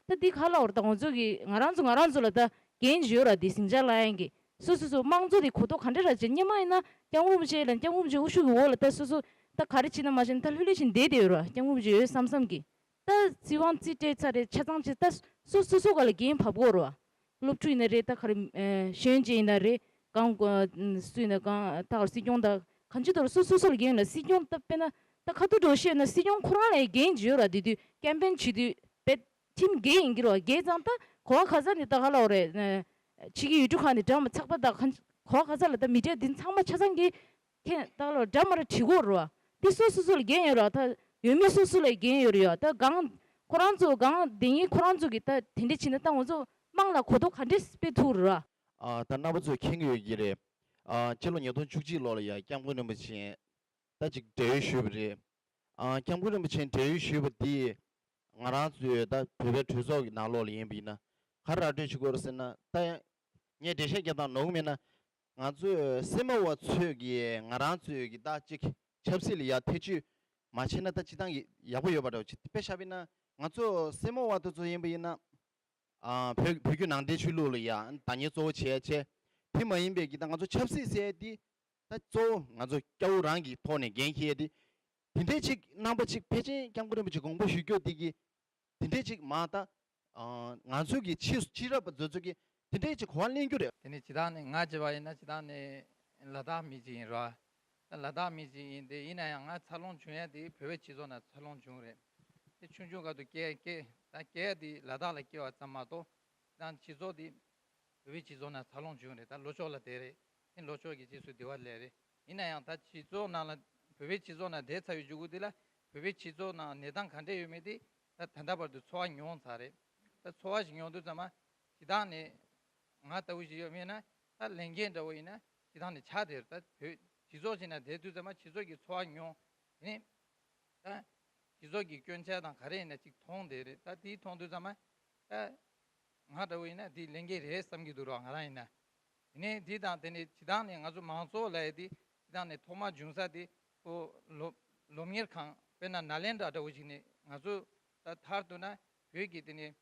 ད་འདི་ག་ལ་འོ་ར་ད་ང་ཚོ་གི་ང་རང་ཚོ་ང་རང་ཚོ་ལ་ད་འགན་ཅིག་ཡོད་ར། འདི་ཟིང་ཆ་ལངས་ཡ་གི་སོ་སོ་སོ་དམངས་གཙོ་དེ་གོ་རྟོགས་ག་འདྲ་ར་བྱེད། སྔོན་མ་ཡིན་ན་སྐྱབས་མགོན་རིན་པོ་ཆེ་ལ་སྐྱབས་མགོན་རིན་པོ་ཆེ་དབུ་བཞུགས་ཀྱི་འོག་ལ་ད་སོ་སོ་ད་ག་རེ་བྱེད་ན་མ་བྱེད་ན་ད་ལྷོད་ལྷོད་བྱས་བསྡད་བསྡད་ཡོད་ར། སྐྱབས་མགོན་རིན་པོ་ཆེ་ཡོད་བསམ་བསམ་གི། ད་རྩིས་དབང་རྩིས་སྤྲད་ཚར་རེད། ཆ་ཚང་བྱས་ད་སོ་སོ་སོ་ག་ལ་འགན་བབས་དགོས་རེད་བ། སློབ་ཕྲུག་ཡིན་ན་རེད། ད་ག་རེ་ཨེ་ཤེས་ཡོན་ཅན་ཡིན་ན་རེད། གང་ག་སུ་ཡིན་ན་གང་ད་ག་རེ་སྲིད་སྐྱོང་ད་གང་ཅི་ཐོག་སོ་སོ་སོ་ལ་འགན་ཡོད་ལ། སྲིད་སྐྱོང་ད་དཔེར་ན་ད་ཁ་ཐུག་འགྲོ་ཤེས་ན་སྲིད་སྐྱོང་ཁོ་རང་ལ་འགན་ཅིག་ཡོད་ར། དེ་དུས་ཀེམ་པེན་བྱེད་དུས་བེད་ཁྲིམས་འགལ་ཡིན་གྱི་རེད་བ། འགལ་ཙང་ད་གོ་བ་ག་ས་ནས་ད་ག་ལ་འོ་རེད། ཕྱི་གི་ཡུལ་གྲུ་ཁག་ནས་འདྲ་མ་ཚགས་པ་ད་གང་གོ་བ་ག་ས་ལ་ད་མི་འདྲ་འདི་ཚང་མ་ཆ་ཚང་གི་ཁྱེད་ད་ལོ་འདྲ་མ་ར་བྲིས་གོ་རུ་བ། འདི་སོ་སོ་སོ་ལ་འགན་ཡོད་ར། ད་ཡོད་མེད་སོ་སོ་ལ་འགན་ཡོད་རེད་ཡ། ད་གང་ཁོ་རང་ཚོ་གང་དེ་ཉིད་ཁོ་རང་ཚོ་གི་ད་དེ་འདྲ་བྱས་ན་ད་ང་ཚོ་དམངས་ལ་གོ་རྟོགས་ག་འདྲས་སྤེལ་ཐུབ་རུ་བ། ཨ་ད་རྣམ་པ་ཚོས་མཁྱེན་གྱི་ཡོད་ཀྱི་རེད། ཨ་ཕྱི་ལོ་ཉིས་སྟོང་བཅུ་གཅིག་ལོ་ལ་ཡ་སྐྱབས་མགོན་རིན་པོ་ཆེ་ད་ཅིག་བགྲེས་ཡོལ་ཞུས་པ་རེད། ཨ་སྐྱབས་མགོན་རིན་པོ་ཆེ་བགྲེས་ཡོལ་ཞུས་པ་འདི་ང་རང་ཚོའི་ད་བོད་པའི་གྲོས་ཚོགས་ཀྱི་ནང་ལོགས་ལ་ཡིན་པ་ཡིན་ན་ག་རེ་ར་སྤྲོད་བྱེད་དགོས་རེད་ཟེར་ན། ད་ངས་འགྲེལ་བཤད་རྒྱག་སྟངས་ནོར་གི་མེད་ན། ང་ཚོས་སེར་མོ་བ་ཚོས་ཀྱིས་ང་རང་ཚོའི་གི་ད་ཅིག་ཆབ་སྲིད་ལ་ཡ་ཐེ་བྱུས་མ་བྱས་ན་ད་སྤྱི་བཏང་གི་ཡག་པོ་ཡོད་པ་འདྲ་བོ་ཅིག་དཔེ་བཞག་པ་ཡིན་ན་ང་ཚོ་སེར་མོ་བ་དེ་ཚོ་ཡིན་པ་ཡིན་ན། ཨ་བོད་བོད་བརྒྱུད་ནང་བསྟན་ཆོས་ལུགས་ལ་ཡ་བདག་གཉེར་གཙོ་བོ་བྱས་བྱས། དེ་མ་ཡིན་པའི་གི་ད་ང་ཚོ་ཆབ་སྲིད་ཟེར་དེ་ད་གཙོ་བོ་ང་ཚོ་སྐྱ་བོ་རང་གི་ཐོག་ནས་འགན་འཁྱེར་ཡས་དེ། དེ་འདྲས་ཅིག་རྣམ་པ་ཅིག་ཕལ་ཆེར་སྐྱབས་མགོན་རིན་པོ་ཆེ་དགོངས་པ་ཞུ་རྒྱུ་དེ་གི་དེ་འདྲས་ཅིག་མ་ད། ཨ་ང་ཚོ་གི་ཕྱི་ཕྱི་རབས་པ་ཚོ་ཚོ་གི་དེ་འདྲས་ཅིག་གོ་བ་ལེན་རྒྱུ་རེད། དེ་ནི་སྤྱི་བཏང་ནས་ང་བྱས་པ་ཡིན་ན་སྤྱི་བཏང་ནས་ལ་དྭགས་མི་ཅིག་ཡིན་ར། ད་ལ་དྭགས་མི་ཅིག་ཡིན་ཏེ་ཡིན་ན་ཡང་ང་འཚར་ལོངས་བྱུང་ཡ་དེ་བོད་པའི་སྤྱི་ཚོགས་ནང་འཚར་ལོངས་བྱུང་རེད། དེ་ཆུང་ཆུང་སྐབས་དུ་སྐྱེ་སྐྱེ་ད་སྐྱེ་ཡ་དེ་ལ་དྭགས་ལ་སྐྱེ་བ་ཙམ་མ་གཏོགས་ད་སྤྱི་ཚོགས་དེ་བོད་པའི་སྤྱི་ཚོགས་ནང་འཚར་ལོངས་བྱུང་རེད། ད་ལྷོ་ཕྱོགས་ལ་བསྡད་རེད། དེ་ལྷོ་ཕྱོགས་ཀྱི་སྤྱི་ཚོགས་དེ་བ་ལས་རེད། ཡིན་ན་ཡང་ད་སྤྱི་ཚོགས་ནང་ལ་བོད་པའི་སྤྱི་ཚོགས་ནང་བསྡད་ཚར་བའི་མཇུག་གུ་དེ་ལ་བོད་པའི་སྤྱི་ཚོགས་ནང་གནས་སྟངས་ག་འདྲས་ཡོད་མེད་དེ་ད་ད་ལྟ་བར་དུ་ཚོར་བ་མྱོང་ཚར་རེད། ད་ཚོར་བ་ཞིག་མྱོང་དུས་ཙམ་མ་སྤྱི་བཏང་ནས་ང་ལྟ་བུ་ཞིག་ཡོད་མེད་ན་ད་ལས་འགན་འདྲ་བོ་ཡིན་ན་སྤྱི་བཏང་ནས་ཆགས་བསྡད་རེད། ད་བོད་སྤྱི་ཚོགས་ཞིག་ནང་བསྡད་དུས་ཙམ་མ་སྤྱི་ཚོགས་ཀྱི་ཚོར་བ་མྱོང་དེ་ནས། ད་སྤྱི་ཚོགས་ཀྱི་སྐྱོན་ཆ་དང་ག་རེ་ཡིན་ན་ཅིག་མཐོང་བསྡད་རེད། ད་དེ་མཐོང་དུས་ཙམ་མ་ད་ང་འདྲ་བོ་ཡིན་ན་དེ་ལས་འགན་རེད་བསམ་གྱི་འདུག་རོགས་ང་རང་ཡིན་ན། དེ་ནས་དེ་དང་དེ་ནས་སྤྱི་བཏང་ནས་ང་ཚོ་མང་ཚོགས་ལ་ཡ་དེ་སྤྱི་བཏང་ནས་ཐོག་མར་བྱུང་ས་དེ་ཁོ་སློབ་སློབ་གཉེར་ཁང་དཔེར་ན་ནཱ་ལེནྡྲ་འདྲ་བོ་ཞིག་ནས་ང་ཚོ་ད་མཐར་གཏུགས་ན་བོད་ཀྱི་དེ་ནས་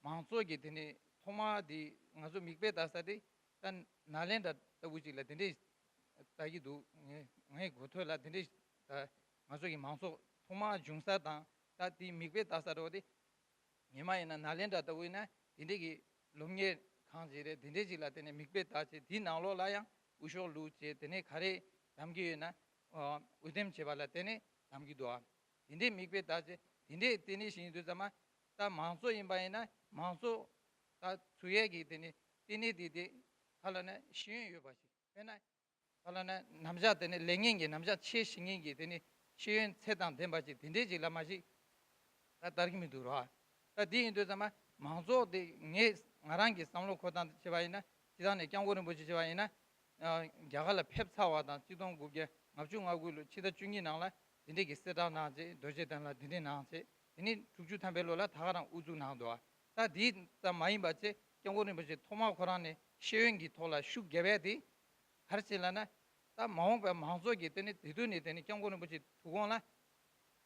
མང་ཚོགས་ཀྱི་དེ་ནས་ཐོག་མར་དེ་ང་ཚོ་མིག་དཔེ་ལྟ་ས་དེ་ད་ནཱ་ལེནྡྲ་ལྟ་བུ་ཅིག་ལ་དེ་འདྲས་ལྟ་གི་འདུག་ངས་ངའི་གོ་ཐོས་ལ་དེ་འདྲས་ད་ང་ཚོ་གི་མང་ཚོགས་ཐོག་མར་བྱུང་ས་དང་ད་དེ་མིག་དཔེ་ལྟ་ས་འདྲ་བོ་དེ་ཉི་མ་ཡིན་ན་ནཱ་ལེནྡྲ་ལྟ་བུ་ཡིན་ན་དེ་འདྲས་ཀྱི་སློབ་གཉེར་ཁང་ཅིག་རེད། དེ་འདྲས་ཅིག་ལ་དེ་ནས་མིག་དཔེ་ལྟ་བྱས་དེའི་ནང་ལོགས་ལ་ཡང་དབུ་ཤོག་བླུགས་བྱས་དེ་ནས་ག་རེ་བདམས་ཀྱི་ཡོད་ན་འོས་འདེམས་བྱས་པ་ལ་དེ་ནས་བདམས་ཀྱི་འདུག་ཨ། དེ་འདྲའི་མིག་དཔེ་ལྟ་ཚེ་དེ་འདྲའི་ལྟེ་གནས་ཤིག་ཡིན་དུས་ཙམ་མ་ད་མང་གཙོ་ཡིན་པ་ཡིན་ན་མང་གཙོ་ད་ཚུགས་ཡས་ཀྱི་དེ་ནི་ལྟེ་གནས་དེ་དེ་ག་ལ་ན་ཤེས་ཡོན་ཡོད་པ་ཞིག་དཔེར་ན་ག་ལ་ན་རྣམ་གཞག་དེ་ནི་ལས་ངན་གྱི་རྣམ་གཞག་ཆེ་ཤེས་ངན་གྱི་དེ་ནི་ཤེས་ཡོན་ཚད་དང་ལྡན་པ་ཞིག་དེ་འདྲའི་ཅིག་ལ་མ་ཞིག་ད་ལྟར་གྱི་མི་འདུག་རོགས། ད་དེ་ཡིན་དུས་ཙམ་མ་མང་ཚོགས་དེ་ངས་ང་རང་གི་བསམ་བློ་འཁོར་སྟངས་བྱས་པ་ཡིན་ན་སྤྱི་བཏང་ནས་སྐྱབས་མགོན་རིན་པོ་ཆེ་བྱས་པ་ཡིན་ན། རྒྱ་གར་ལ་ཕེབས་ཚར་བ་དང་གཅིག་སྟོང་དགུ་བརྒྱ་ལྔ་བཅུ་ང་དགུ་ལོ་ཕྱི་ཟླ་བཅུ་གཉིས་ནང་ལ་དེ་འདྲས་ཀྱི་གསལ་བསྒྲགས་གནང་བྱས་རྡོ་རྗེ་གདན་ལ་དེ་འདྲས་གནང་བྱས་དེ་ནས་དྲུག་ཅུ་ཐམ་པའི་ལོ་ལ་ད་ག་རང་དབུ་འཛུགས་གནང་འདུག་ད་དེ་ཙམ་མ་ཡིན་པ་བྱས་སྐྱབས་མགོན་རིན་པོ་ཆེ་ཐོག་མར་ཁོ་རང་ནས་ཤེས་ཡོན་གྱི་ཐོག་ལ་ཤུགས་རྒྱབ་ཡས་དེ་ག་རེ་བྱས་ལབ་ན། ད་མ་འོངས་པའི་མང་ཚོགས་ཀྱི་དེ་ནས་དེ་དུས་ནས་དེ་ནས་སྐྱབས་མགོན་རིན་པོ་ཆེ་ཐུགས་དགོངས་ལ།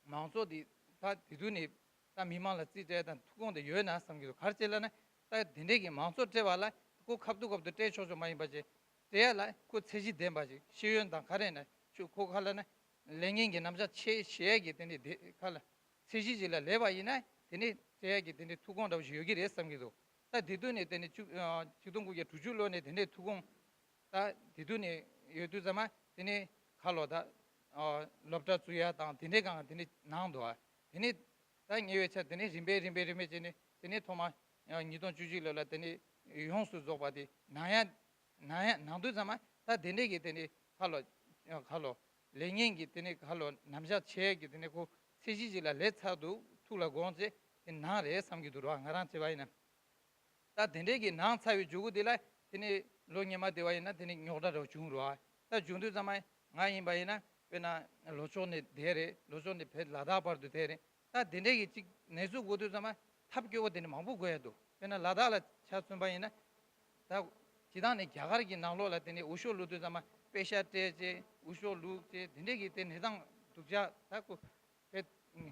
མང་ཚོགས་འདི་ད་དེ་དུས་ནས་ད་མི་མང་ལ་རྩིས་སྤྲད་དང་ཐུགས་དགོངས་དེ་ཡོད་ན་བསམ་གྱི་འདུག་ག་རེ་བྱས་ལབ་ན་ད་དེ་འདྲས་ཀྱི་མང་ཚོགས་སྤྲད་པ་ལ་ཁོ་ཁ་ཐུག་ཁ་ཐུག་སྤྲད་ཆོག་ཆོག་མ་ཡིན་པ་བྱས་སྤྲད་ཡ་ལ་ཁོ་ཚད་གཞི་ལྡན་པ་ཞིག་ཤེས་ཡོན་དང་ག་རེ་ན་ཆུ་ཁོ་ག་ལ་ན་ལས་ངན་གྱི་རྣམ་གཞག་ཆེ་ཤེས་ཡ་གི་དེ་འདྲས་དེ་ག་ལ་ཚད་གཞི་ཞིག་ལ་སླེབས་པ་ཡིན་ན་དེ་ནས་སྤྲད་ཡ་གི་དེ་འདྲས་ཐུགས་དགོངས་འདྲ་བོ་ཞིག་ཡོད་ཀྱི་རེད་བསམ་གྱི་འདུག་ད་དེ་དུས་ནས་དེ་ནས་ཆིག་ཆིག་སྟོང་དགུ་བརྒྱ་དྲུག་ཅུ་ལོ་ནས་དེ་འདྲས་ཐུགས་དགོངས། ད་དེ་དུས་ནས་ཡོད་དུས་ཙམ་མ་དེ་ནས་ཁ་ལོ་ད་སློབ་གྲྭ་བཙུགས་ཡ་དང་དེ་འདྲས་གང་དེ་འདྲས་གནང་འདུག་དེ་ནས་ད་ཉེ་བའི་ཆར་དེ་ནས་རིམ་པས་རིམ་པས་རིམ་པས་བྱས་ནས་དེ་ནས་ཐོག་མ་ཉིས་སྟོང་བཅུ་གཅིག་ལོ་ལ་དེ་ནས་ཡོངས་སུ་རྫོགས་པ་དེ་གནང་ཡ་གནང་ཡ་གནང་དུས་ཙམ་མ་ད་དེ་འདྲས་ཀྱི་དེ་ནས་ཁ་ལོ་ཁ་ལོ་ལས་ངན་གྱི་དེ་ནས་ཁ་ལོ་རྣམ་གཞག་ཆེ་གི་དེ་ནས་ཁོ་ཚད་གཞི་ཅིག་ལ་སླེབས་ཚར་འདུག་ཐུགས་ལ་དགོངས་བྱས་དེ་གནང་རེད་བསམ་གྱི་འདུག་ར་ང་རང་བྱས་པ་ཡིན་ན། ད་དེ་འདྲས་ཀྱི་ནང་ཚར་བའི་མཇུག་གུ་དེ་ལ་དེ་ནས་ལོ་སྔོན་མ་དེ་བ་ཡིན་ན་དེ་ནས་རྙོག་དྲ་རེ་བྱུང་རོགས། ད་བྱུང་དུས་ཙམ་མ་ང་ཡིན་པ་ཡིན་ན་དཔེར་ན་ལྷོ་ཕྱོགས་ནས་བསྡད་རེད། ལྷོ་ཕྱོགས་ནས་བས་ལ་དྭགས་བར་དུ་བསྡད་རེད། ད་དེ་འདྲས་ཀྱི་ཅིག་གནས་ཚུལ་གོ་དུས་ཙམ་མ་ཐབས་སྐྱོ་བོ་དེ་ནས་མང་པོ་དགོས་ཡ་འདུག་དཔེར་ན་ལ་དྭགས་ལ་ཆ་མཚོན་པ་ཡིན་ན་ད་སྤྱི་བཏང་ནས་རྒྱ་གར་གྱི་ནང་ལོགས་ལ་དེ་ནས་འུ་ཤོག་བླུགས་དུས་ཙམ་མ་པེ་ཤ་སྤྲད་བྱས་འུ་ཤོག་བླུགས་བྱས་དེ་འདྲས་ཀྱི་དེ་ནས་སྟངས་སྡུག་ཅག་ད་ཁོ། དཔེ་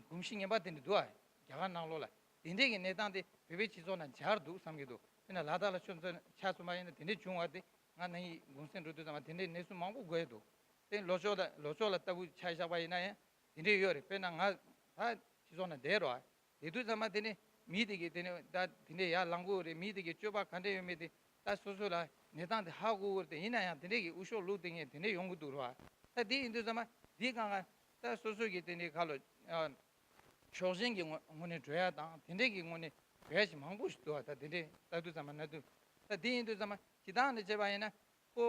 གོམས་གཤིས་ངན་པ་དེ་འདྲ་འདུག་ཨ། རྒྱ་གར་ནང་ལོགས་ལ་དེ་འདྲས་ཀྱི་གནས་སྟངས་དེ་བོད་པའི་སྤྱི་ཚོགས་ནང་འཇགས་འདུག་བསམ་གྱི་འདུག་དཔེར་ན་ལ་དྭགས་ལ་ཆ་མཚོན་ཆ་མཚོན་པ་ཡིན་ན་དེ་འདྲས་བྱུང་བ་དེ་ང་ནང་གི་གུང་སེང་འགྲོ་དུས་ཙམ་པ་དེ་འདྲས་གནས་ཚུལ་མང་པོ་གོ་ཡི་འདུག་དེ་ལྷོ་ཕྱོགས་ལ་ལྷོ་ཕྱོགས་ལ་ལྟ་བུ་ཆ་བཞག་པ་ཡིན་ན་ཡང་དེ་འདྲས་ཡོད་རེད། དཔེར་ན་ང་ད་སྤྱི་ཚོགས་ནང་བསྡད་རོགས་ཨ། དེ་དུས་ཙམ་པ་དེ་ནས་མི་དེ་གིས་དེ་ནས་ད་དེ་འདྲས་ཡར་ལངས་དགོས་རེད། མི་དེ་གི་སྤྱོད་པ་ག་འདྲས་ཡོད་མེད་དེ་ད་སོ་སོ་ལ་གནས་སྟངས་དེ་ཧ་གོ་དགོས་རེད་དེ། ཡིན་ན་ཡང་དེ་འདྲས་ཀྱི་འུ་ཤོག་བླུགས་དེ་ངས་དེ་འདྲས་ཡོང་གི་འདུག་ར། ད་དེ་ཡིན་དུས་ཙམ་པ་དེའི་སྒང་ག་ད་སོ་སོ་གི་དེ་འདྲས་ཁ་ལོ་ཕྱོགས་ཞེན་གྱི་ངོ་ངོས་ནས་འགྲོ་ཡ་དང་དེ་འདྲས་ཀྱི་ངོས་ནས་འགྲོ་ཡ་ཞིག་མང་པོ་ཞིག་འདུག་བ། ད་དེ་འདྲས་ལྟ་དུས་ཙམ་པ་ན་དུས་ད་དེ་ཡིན་དུས་ཙམ་པ་སྤྱིར་བཏང་ནས་བྱས་པ་ཡིན་ན། ཁོ་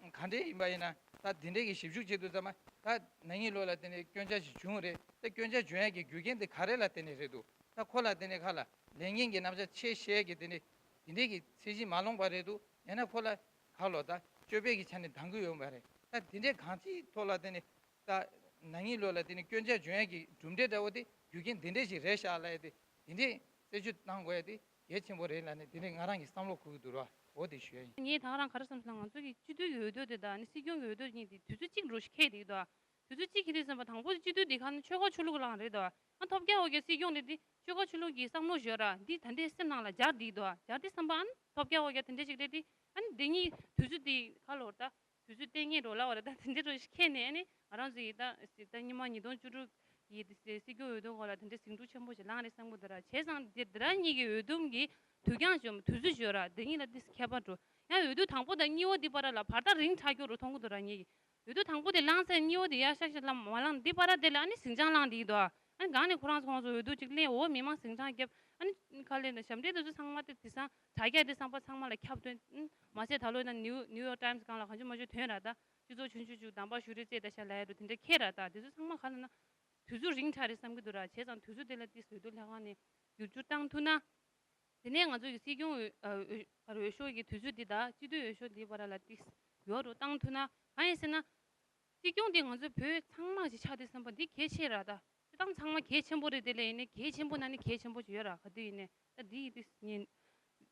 ག་འདྲས་ཡིན་པ་ཡིན་ན་ད་དེ་འདྲས་ཀྱི་ཞིབ་འཇུག་བྱེད་དུས་ཙམ་པ་ད་ན་ནིང་ལོ་ལ་དེ་ནས་སྐྱོན་ཆ་ཞིག་བྱུང་རེད། ད་སྐྱོན་ཆ་འབྱུང་ཡ་གི་རྒྱུ་རྐྱེན་དེ་ག་རེ་ལ་བརྟེན་ནས་རེད་འདུག་ད་ཁོ་ལ་དེ་ནས་ཁ་ལ་ལས་ངན་གྱི་རྣམ་གཞག་ཆེ་བཤད་ཀྱི་དེ་འདྲས་དེ་འདྲས་ཀྱི་ཚད་གཞི་མ་ལོངས་པ་རེད་འདུག་ཡང་ན་ཁོ་ལ་ཁ་ལོ་ད་སྤྱོད་པའི་གི་ཆ་ནས་འདང་གི་ཡོད་པ་རེད། ད་དེ་འདྲས་གང་ཅིའི་ཐོག་ལ་དེ་ནས་ད་ན་ནིང་ལོ་ལ་དེ་ནས་སྐྱོན་ཆ་འབྱུང་ཡ་གི་གྲུབ་འབྲས་འདྲ་བོ་དེ་རྒྱུ་རྐྱེན་དེ་འདྲས་ཞིག་རེད་ཤག་ལབ་ཡ་དེ་དེ་འདྲས་རྩད་གཅོད་གཏང་དགོས་ཡ་དེ་གལ་ཆེན་པོ་རེད་ལབ་ནས་དེ་འདྲས་ང་རང་གི་བསམ་བློ་འཁོར་གི་འདུག་ར། འོ་དེ་ཞུ་ཡ་ཡིན། ངས་ད་ག་རང་ག་རེ་བསམ་སོང་ན་ང་ཚོ་གི་སྤྱི་འཐུས་ཀྱི་འོས་བསྡུ་དེ་དང་ནི་སྲིད་སྐྱོང་གི་འོས་བསྡུ་གཉིས་དེ་དུས་ཚོད་གཅིག་འགྲོ་ཞིག་འཁེལ་བསྡད་ཀྱི་འདུག་དུས་ཚོད་གཅིག་འཁེལ་དུས་ཙམ་པ་དང་པོ་སྤྱི་འཐུས་དེ་ག་ནི་ཆོལ་ཁ་ཆོས་ལུགས་ལངས་རེད་འདུག་ཨ་ཐོབ་རྒྱལ་ཧོ་རྒྱལ་སྲིད་སྐྱོང་རེད་དེ་ཆོལ་ཁ་ཆོས་ལུགས་ཀྱི་བསམ་བློ་ཞོར་ར་འདི་ད་ལྟའི་སེམས་ནང་ལ་འབྱར་བསྡད་ཀྱི་འདུག་འབྱར་དུས་ཙམ་པ་ཨ་ནི་ཐོབ་རྒྱལ་ཧོ་རྒྱལ་དེ་འདྲས་ཞིག་རེད་དེ་ཨ་ནི་དེ་གཉིས་དུས་ཚོད་དེ་ག་ལོར་ད། དུས་ཚོད་གཏན་འཁེལ་འགྲོ་ལ་བ་རེད། ད་དེ་འདྲ་རུ་ཞིག་ཁེལ་ནས་ཨ་ནི་ང་རང་ཚོ་ཡི་ད་ད་ཉི་མ་ཉིས་སྟོང་བཅུ་དྲུག་གི་དེ་སྲིད་སྐྱོང་འོས་བསྡུ་སྐོར་ལ་དེ་འདྲ་ཟིང་འཁྲུག་ཆེན་པོ་ཞིག་ལངས་རེད་བསམ་གི་འདུག་ར། བྱས་ཙང་དེ་དེ་རང་ཉིད་ཀྱི་འོས་བསྡོམས་ཀྱི་དུས་འགྱངས་བྱུང་དུས་ཚོད་བྱོས་ར་དེ་གཉིས་ལ་དེ་ཁྱད་པར་འགྲོ། ཡང་འོས་བསྡུ་དང་པོ་དང་གཉིས་པ་དེ་བར་ལ་བར་ཐག་རིང་དྲགས་ཀྱོག་རུ་མཐོང་གི་འདུག་ར། ངེད་ཀྱི་འོས་བསྡུ་དང་པོ་དེ་ལངས་ཚེ་གཉིས་པ་དེ་ཡར་ཤག་ཤག་ལ་མ་ལངས་དེ་བར་དེ་ལ་ཨ་ནི་ཟིང་ཆ་ལངས་དེ་ཡིན་འདུག་ཨ་ནི་གང་ནས་ཁོ་རང་ཚོ་ཁོང་ཚོ་འོས་བསྡུ་གཅིག་ལེན་འོ་མི་མང་ཟིང་ཆ་བརྒྱབ་ཨ་ནི་ཁ་ལས་ན་ཞབས་འདྲེན་དེ་ཚོ་ཚང་མ་དེ་དེང་སང་དྲ་རྒྱ་དེ་ཚང་པ་ཚང་མ་ལ་ཁྱབ་སྟོན། མ་ཟད་ད་ལོ་ན་ནིའུ་ནིའུ་ཡོག་ཊའིམ་སི་སྒང་ལ་གང་བྱུང་མ་བྱུང་ཐོན་ར། ད་སྤྱི་ཚོགས་ཆུང་ཆུང་ཆུང་དམ་པ་ཞུ་རེ་རྩེ་ད་ཤ་ལ་ཡ་རུ་དེ་འདྲ་ཁེལ་ར། ད་དེ་ཚོ་ཚང་མ་ག་ལ་ན་དུས་ཚོད་རིང་དྲགས་རེད་བསམ་གི་འདུག་ར། བྱས་ཙང་དུས་ཚོད་དེ་ལ་ཏིས་འོས་བསྡུ་ལྷན་ཁང་ནས་བསྒྱུར་བཅོས་བཏང་ཐུབ་ན། དེ་ནས་ང་ཚོ་གི་སྲིད་སྐྱོང་འོས་ཨ་འོས་ག་རེ་འོས་ཤོག་གི་དུས་ཚོད་འདི་དང་སྤྱི་འཐུས་འོས་ཤོག་འདིའི་བར་ལ་ཏིས་ཡོག་རུ་བཏང་ཐུབ་ན་གང་ཡིན་ཟེར་ན། སྲིད་སྐྱོང་འདི་ང་ཚོའི་བོད་ཚང་མ་ཞིག་ཆགས་དུས་བསམ་པ་འདི་གལ་ཆེ་ར། ད་སྤྱི་བཏང་ཚང་མ་གལ་ཆེན་པོ་རེད། དེ་ལས་ཡིན་ནའི་གལ་ཆེན་པོ་ན་ནི་གལ་ཆེན་པོ་ཞིག་ཡོད་ར། ག་དུས་ཡིན་ནའི་ད་འདི་ཡིན་དུས་ངས་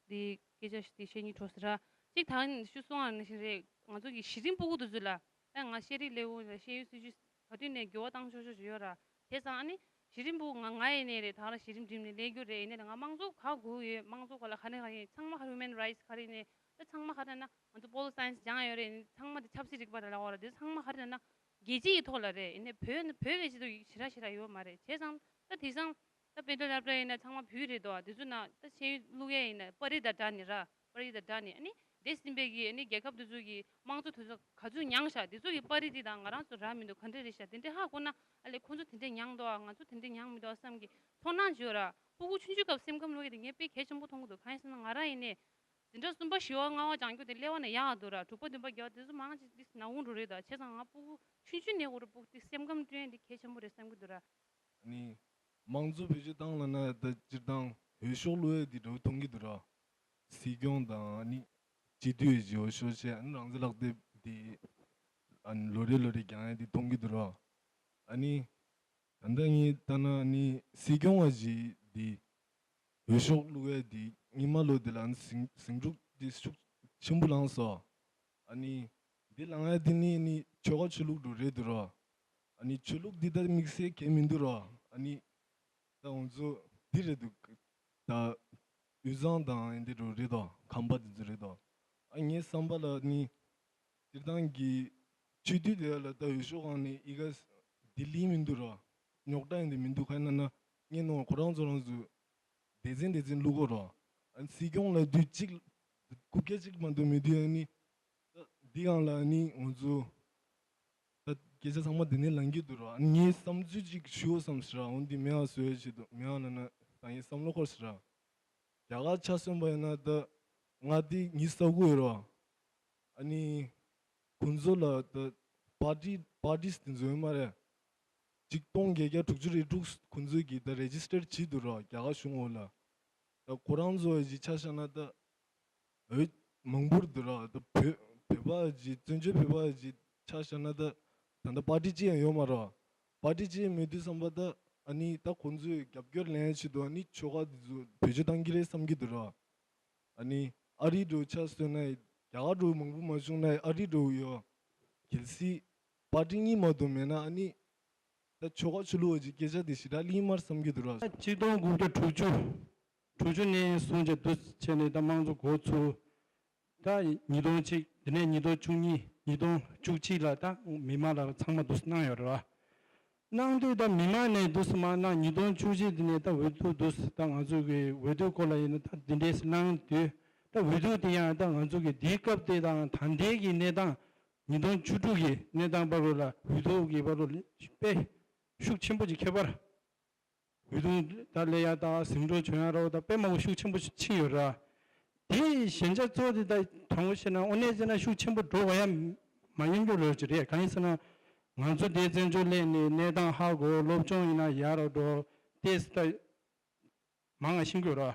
འདི་སྐད་ཆ་ཞིག་འདི་བཤད་སྙིང་བྲོ་ཟེར་ར། གཅིག་ད་ནི་ཞུ་སོང་ཨ་ནི་བཞིན་རེད། ང་ཚོ་གི་གཞི་རིམ་སྤུ་གུ་དེ་ཚོ་ལ་ད་ང་ཤེས་རིག་ལས་ཁུངས་ལ་ཤེས་ཡོན་སྲིད་བྱུས་ག་དུས་ནས་འགྱུར་བ་བཏང་ཆོག་ཆོག་ཞིག་ཡོད་ར། བྱས་ཙང་ཨ་ནི་གཞི་རིམ་སྤུ་གུ་ང་ང་ཡིན་ནའི་རེད། ད་ར་གཞི་རིམ་འགྲིམ་ནས་སླེབས་རྒྱུ་རེད། ཡིན་ནའི་ང་དམངས་གཙོ་ག་དགོས་ཡོད། དམངས་གཙོ་ག་ལ་ག་ནས་ག་ཡིན་ཚང་མ་ཧ་ཧིའུ་མན་རའིཊ་ག་རེ་ཡིན་ནའི་ད་ཚང་མ་ཧ་ར་ན། ང་ཚོ་པོ་ལི་སའེན་སི་སྦྱངས་ཡོད་རེད། ཚང་མ་དེ་ཆབ་སྲིད་རིག་པ་རེད་ལབ་ཡོད་རེད། དེ་ཚང་མ་ག་རེ་ན་རྒྱལ་སྤྱི་ཡི་ཐོག་ལ་རེད། ཡིན་ནའི་བོད་ནི་བོད་ཀྱི་སྤྱི་ཚོགས་ཞེ་དྲག་ཞེ་དྲག་ཡོད་མ་རེད། བྱས་ཙང་ད་དེང་སང་ད་དཔེ་མཐོ་སློབ་གྲྭ་ཡིན་ན་ཚང་མ་བོད་རེད་དོ། དེ་ཚོ་ན་ད་ཤེས་ཡོན་བླུག་ཡས་ཡིན་ན་པར་རིས་དང་སྦྲགས་ནས་ར། པར་རིས་དང་སྦྲགས་ནས་ཨ་ནི་འདས་ཟིན་པའི་གི་ཨ་ནི་རྒྱལ་ཁབ་དེ་ཚོ་གི་དམངས་གཙོ་དེ་ཚོ་ག་ཚོད་མྱངས་ཤག་དེ་ཚོ་གི་པར་རིས་དེ་དང་ང་རང་ཚོ་རག་མི་འདུག་ག་འདྲ་རེད་ཤག་དེ་འདྲ་ཧ་གོ་ན་ཨ་ལས་ཁོ་ཚོ་དེ་འདྲ་མྱངས་འདུག་ཨ་ང་ཚོ་དེ་འདྲ་མྱངས་མི་འདུག་ཨ་བསམ་གི་ཚོར་སྣང་བྱོས་ར། སྤུ་གུ་ཆུང་ཆུང་སྐབས་སེམས་ཁམས་བློ་ཡི་དེ་ངས་དཔེ་གལ་ཆེན་པོ་མཐོང་གི་འདུག་གང་ཡིན་ཟེར་ན་ང་རང་ཡིན་ནའི། འཛིན་གྲྭ་གསུམ་པ་བཞི་པ་ལྔ་པ་སྦྱང་རྒྱུ་དེ་སླེབས་པ་ནས་ཡག་འདུག་ར། དྲུག་པ་བདུན་པ་བརྒྱད་པ་དེ་ཚོ་མང་ཆེ་ཏིས་ནག་ཁུང་འགྲོ་རེད་ད། བྱས་ཙང་ང་སྤུ་གུ་ཆུང་ཆུང་ནས་འོ་ར་སྤུ་གུ་ཏིས་སེམས་ཁམས་བསྐྲུན་ཡས་འདི་གལ་ཆེན་པོ་རེད་བསམ་གྱི་འདུག་ར། ནི། དམངས་གཙོ་བེད་སྤྱོད་བཏང་ལབ་ན་ད་སྤྱིར་བཏང་འོས་ཤོག་བླུག་ཡས་འདི་འདྲ་བོ་མཐོང་གི་འདུག་ར། སྲིད་སྐྱོང་དང་ནི། སྤྱི་འཐུས་ཀྱི་འོས་ཤོག་བྱས་ནི་རང་བཙན་ལག་དེབ་འདི། ཨ་ནི་ལོ་རེ་ལོ་རེ་རྒྱང་ཡས་འདི་མཐོང་གི་འདུག་ར། ཨ་ནི། ད་ལྟ་ངས་ལྟ་ན་ནི་སྲིད་སྐྱོང་བ་ཞིག་འདི་འོས་ཤོག་བླུག་ཡས་འདི་སྔོན་མ་ལོ་འདི་ལ་ནི་ཟིང་ཟིང་འཁྲུག་འདི་ཤུགས་ཆེན་པོ་ལངས་སོང་། ཨ་ནི་འདི་ལངས་ཡས་འདི་ནི་ནི་ཆོལ་ཁ་ཆོས་ལུགས་འདྲ་རེད་འདུག་ར། ཨ་ནི་ཆོས་ལུགས་འདི་ད་དམིགས་བསལ་གང་མི་འདུག་ར། ཨ་ནི་ད་ང་ཚོ་འདི་རེད་འདུག་ད་དབུས་གཙང་དང་འདི་འདྲ་རེད་དོ། ཁམས་པ་འདི་ཚོ་རེད་དོ། ཨ་ངའི་བསམ་པ་ལ་ནི། སྤྱིར་བཏང་གི་སྤྱི་འཐུས་དེ་ལ་ད་འོས་ཤོག་སྒང་ནས་ཨི་ག་ལྡི་ལི་མི་འདུག་ར། རྙོག་དྲ་ཡིན་དེ་མི་འདུག་ག་ཡིན་ན་ན་ངས་ནོར་ཁོ་རང་ཚོ་རང་ཚོ་སྡེ་ཚན་སྡེ་ཚན་བླུག་གོ་ར། ཨ་སྲིད་སྐྱོང་ལབ་དུས་གཅིག་རྐུབ་བཀྱག་གཅིག་མ་གཏོགས་མི་འདུག་ཨ་ནི་ད་འདི་སྒང་ལ་ནི་ང་ཚོ་ད་སྐད་ཆ་ཚང་མ་དེ་ནས་ལངས་ཀྱི་འདུག་ར། ཨ་ངའི་བསམ་ཚུལ་གཅིག་ཞུ་བསམ་ཟེར་ར། འོན་ཏེ་མེད་པ་བཟོ་ཡ་ཆེད་དུ་མེད་པ་ལབ་ན་ད་ངའི་བསམ་བློ་འཁོར་ཟེར་ར། རྒྱ་གར་ཆ་མཚོན་པ་ཡིན་ན་ད་ང་དེ་ཉི་ཤུ་རྩ་དགུ་ཡོད་ར། ཨ་ནི། ཁོང་ཚོ་ལ་ད་པར་ཊི་པར་ཊི་སི་དེ་ཚོ་ཡོད་མ་རེད། ཆིག་སྟོང་བརྒྱད་བརྒྱ་དྲུག་ཅུ་རེ་དྲུག་ཁོང་ཚོས་ཀྱིས་ད་རེ་ཇི་སི་ཊར་བྱས་འདུག་ར་རྒྱ་གར་གཞུང་འོག་ལ། ད་ཁོ་རང་ཚོ་ཡི་ཆ་བཞག་ན་ད་འོས་མང་པོ་འདུག་ར། ད་བོད་བོད་པ་ཡི་བཙན་བྱོལ་བོད་པ་ཡི་ཆ་བཞག་ན་ད་ད་ད་པར་ཊི་གཅིག་ཡང་ཡོད་མ་རེད། པར་ཊི་གཅིག་ཡང་མེད་དུས་ཙམ་པ་ད་ཨ་ནི་ད་ཁོང་ཚོས་རྒྱབ་སྐྱོར་ལེན་ཆེད་དུ་ཨ་ནི་ཆོལ་ཁ་དེ་ཚོ་བེད་སྤྱོད་བཏང་གི་རེད་བསམ་གྱི་འདུག་ར། ཨ་ནི་ཨ་རི་འདྲ་བོ་ཆ་བཞག་ན་རྒྱ་གར་འདྲ་བོ་མང་པོ་མ་བྱུང་ན་ཨ་རི་འདྲ་བོ་ཡོད། གལ་སྲིད་པར་ཊི་གཉིས་མ་གཏོགས་མེད་ན་ཨ་ནི་ད་ཆོལ་ཁ་ཆོས་ལུགས་ཀྱི་སྐད་ཆ་དེ་ཞེ་དྲག་གླེང་མར་བསམ་གྱི་འདུག་ར། ཆིག་སྟོང་དགུ་བརྒྱ་དྲུག་ཅུ་དྲུག་ཅུ་ནས་བཟུང་བྱས་འདུག་བྱས་ནས་ད་དམངས་གཙོ་འགོ་ཚུགས་ད་ཉིས་སྟོང་གཅིག་དེ་ནས་ཉིས་སྟོང་བཅུ་གཉིས་ཉིས་སྟོང་བཅུ་གཅིག་ལ་ད་མི་མང་ལ་ཚང་མ་འདུག་གནང་ཡོད་རེད་བ། གནང་དུས་ད་མི་མང་ནས་འདུག་སེ་མར་གནང་། ཉིས་སྟོང་བཅུ་གཅིག་དེ་ནས་ད་འོས་བསྡུ་འདུག་སེ་ད་ང་ཚོ་གི་འོས་བསྡུ་སྐོར་ལ་ཡིན་ན་ད་འདི་འདྲས་གནང་དུས་ད་འོས་བསྡུ་དེ་ཡང་ད་ང་ཚོ་གི་དེའི་སྐབས་དེ་དང་ད་ལྟའི་གི་གནས་སྟངས། ཉིས་སྟོང་བཅུ་དྲུག་གི་གནས་སྟངས་བར་ལ་འོས་བསྡུ་གི་བར་ལ་དཔེ་ཤུགས་ཆེན་པོ་ཅིག་ཁྱད་པར། འོས་བསྡུ་ད་སླེབས་ཡ་དང་ཟིང་འགྲོ་བྱུང་ཡ་རོགས་ད་དཔེ་མང་པོ་ཤུགས་ཆེན་པོ་ཕྱིན་ཡོད་ར། དེའི་ཞན་ཆ་གཙོ་བོ་དེ་ད་དྲང་པོ་བཤད་ན་དངོས་གནས་བྱས་ན་ཤུགས་ཆེན་པོ་འགྲོ་བ་ཡ་མ་ཡིན་རྒྱུ་ལོས་ཀྱི་རེད། གང་ཡིན་ཟེར་ན་ང་ཚོ་དེ་བཙན་བྱོལ་སླེབས་ནས་གནས་སྟངས་ཧ་གོ། སློབ་སྦྱོང་ཡིན་ན་ཡར་རོ་འགྲོ་ཏེས་ད་མང་ང་ཤེས་དགོས་ར།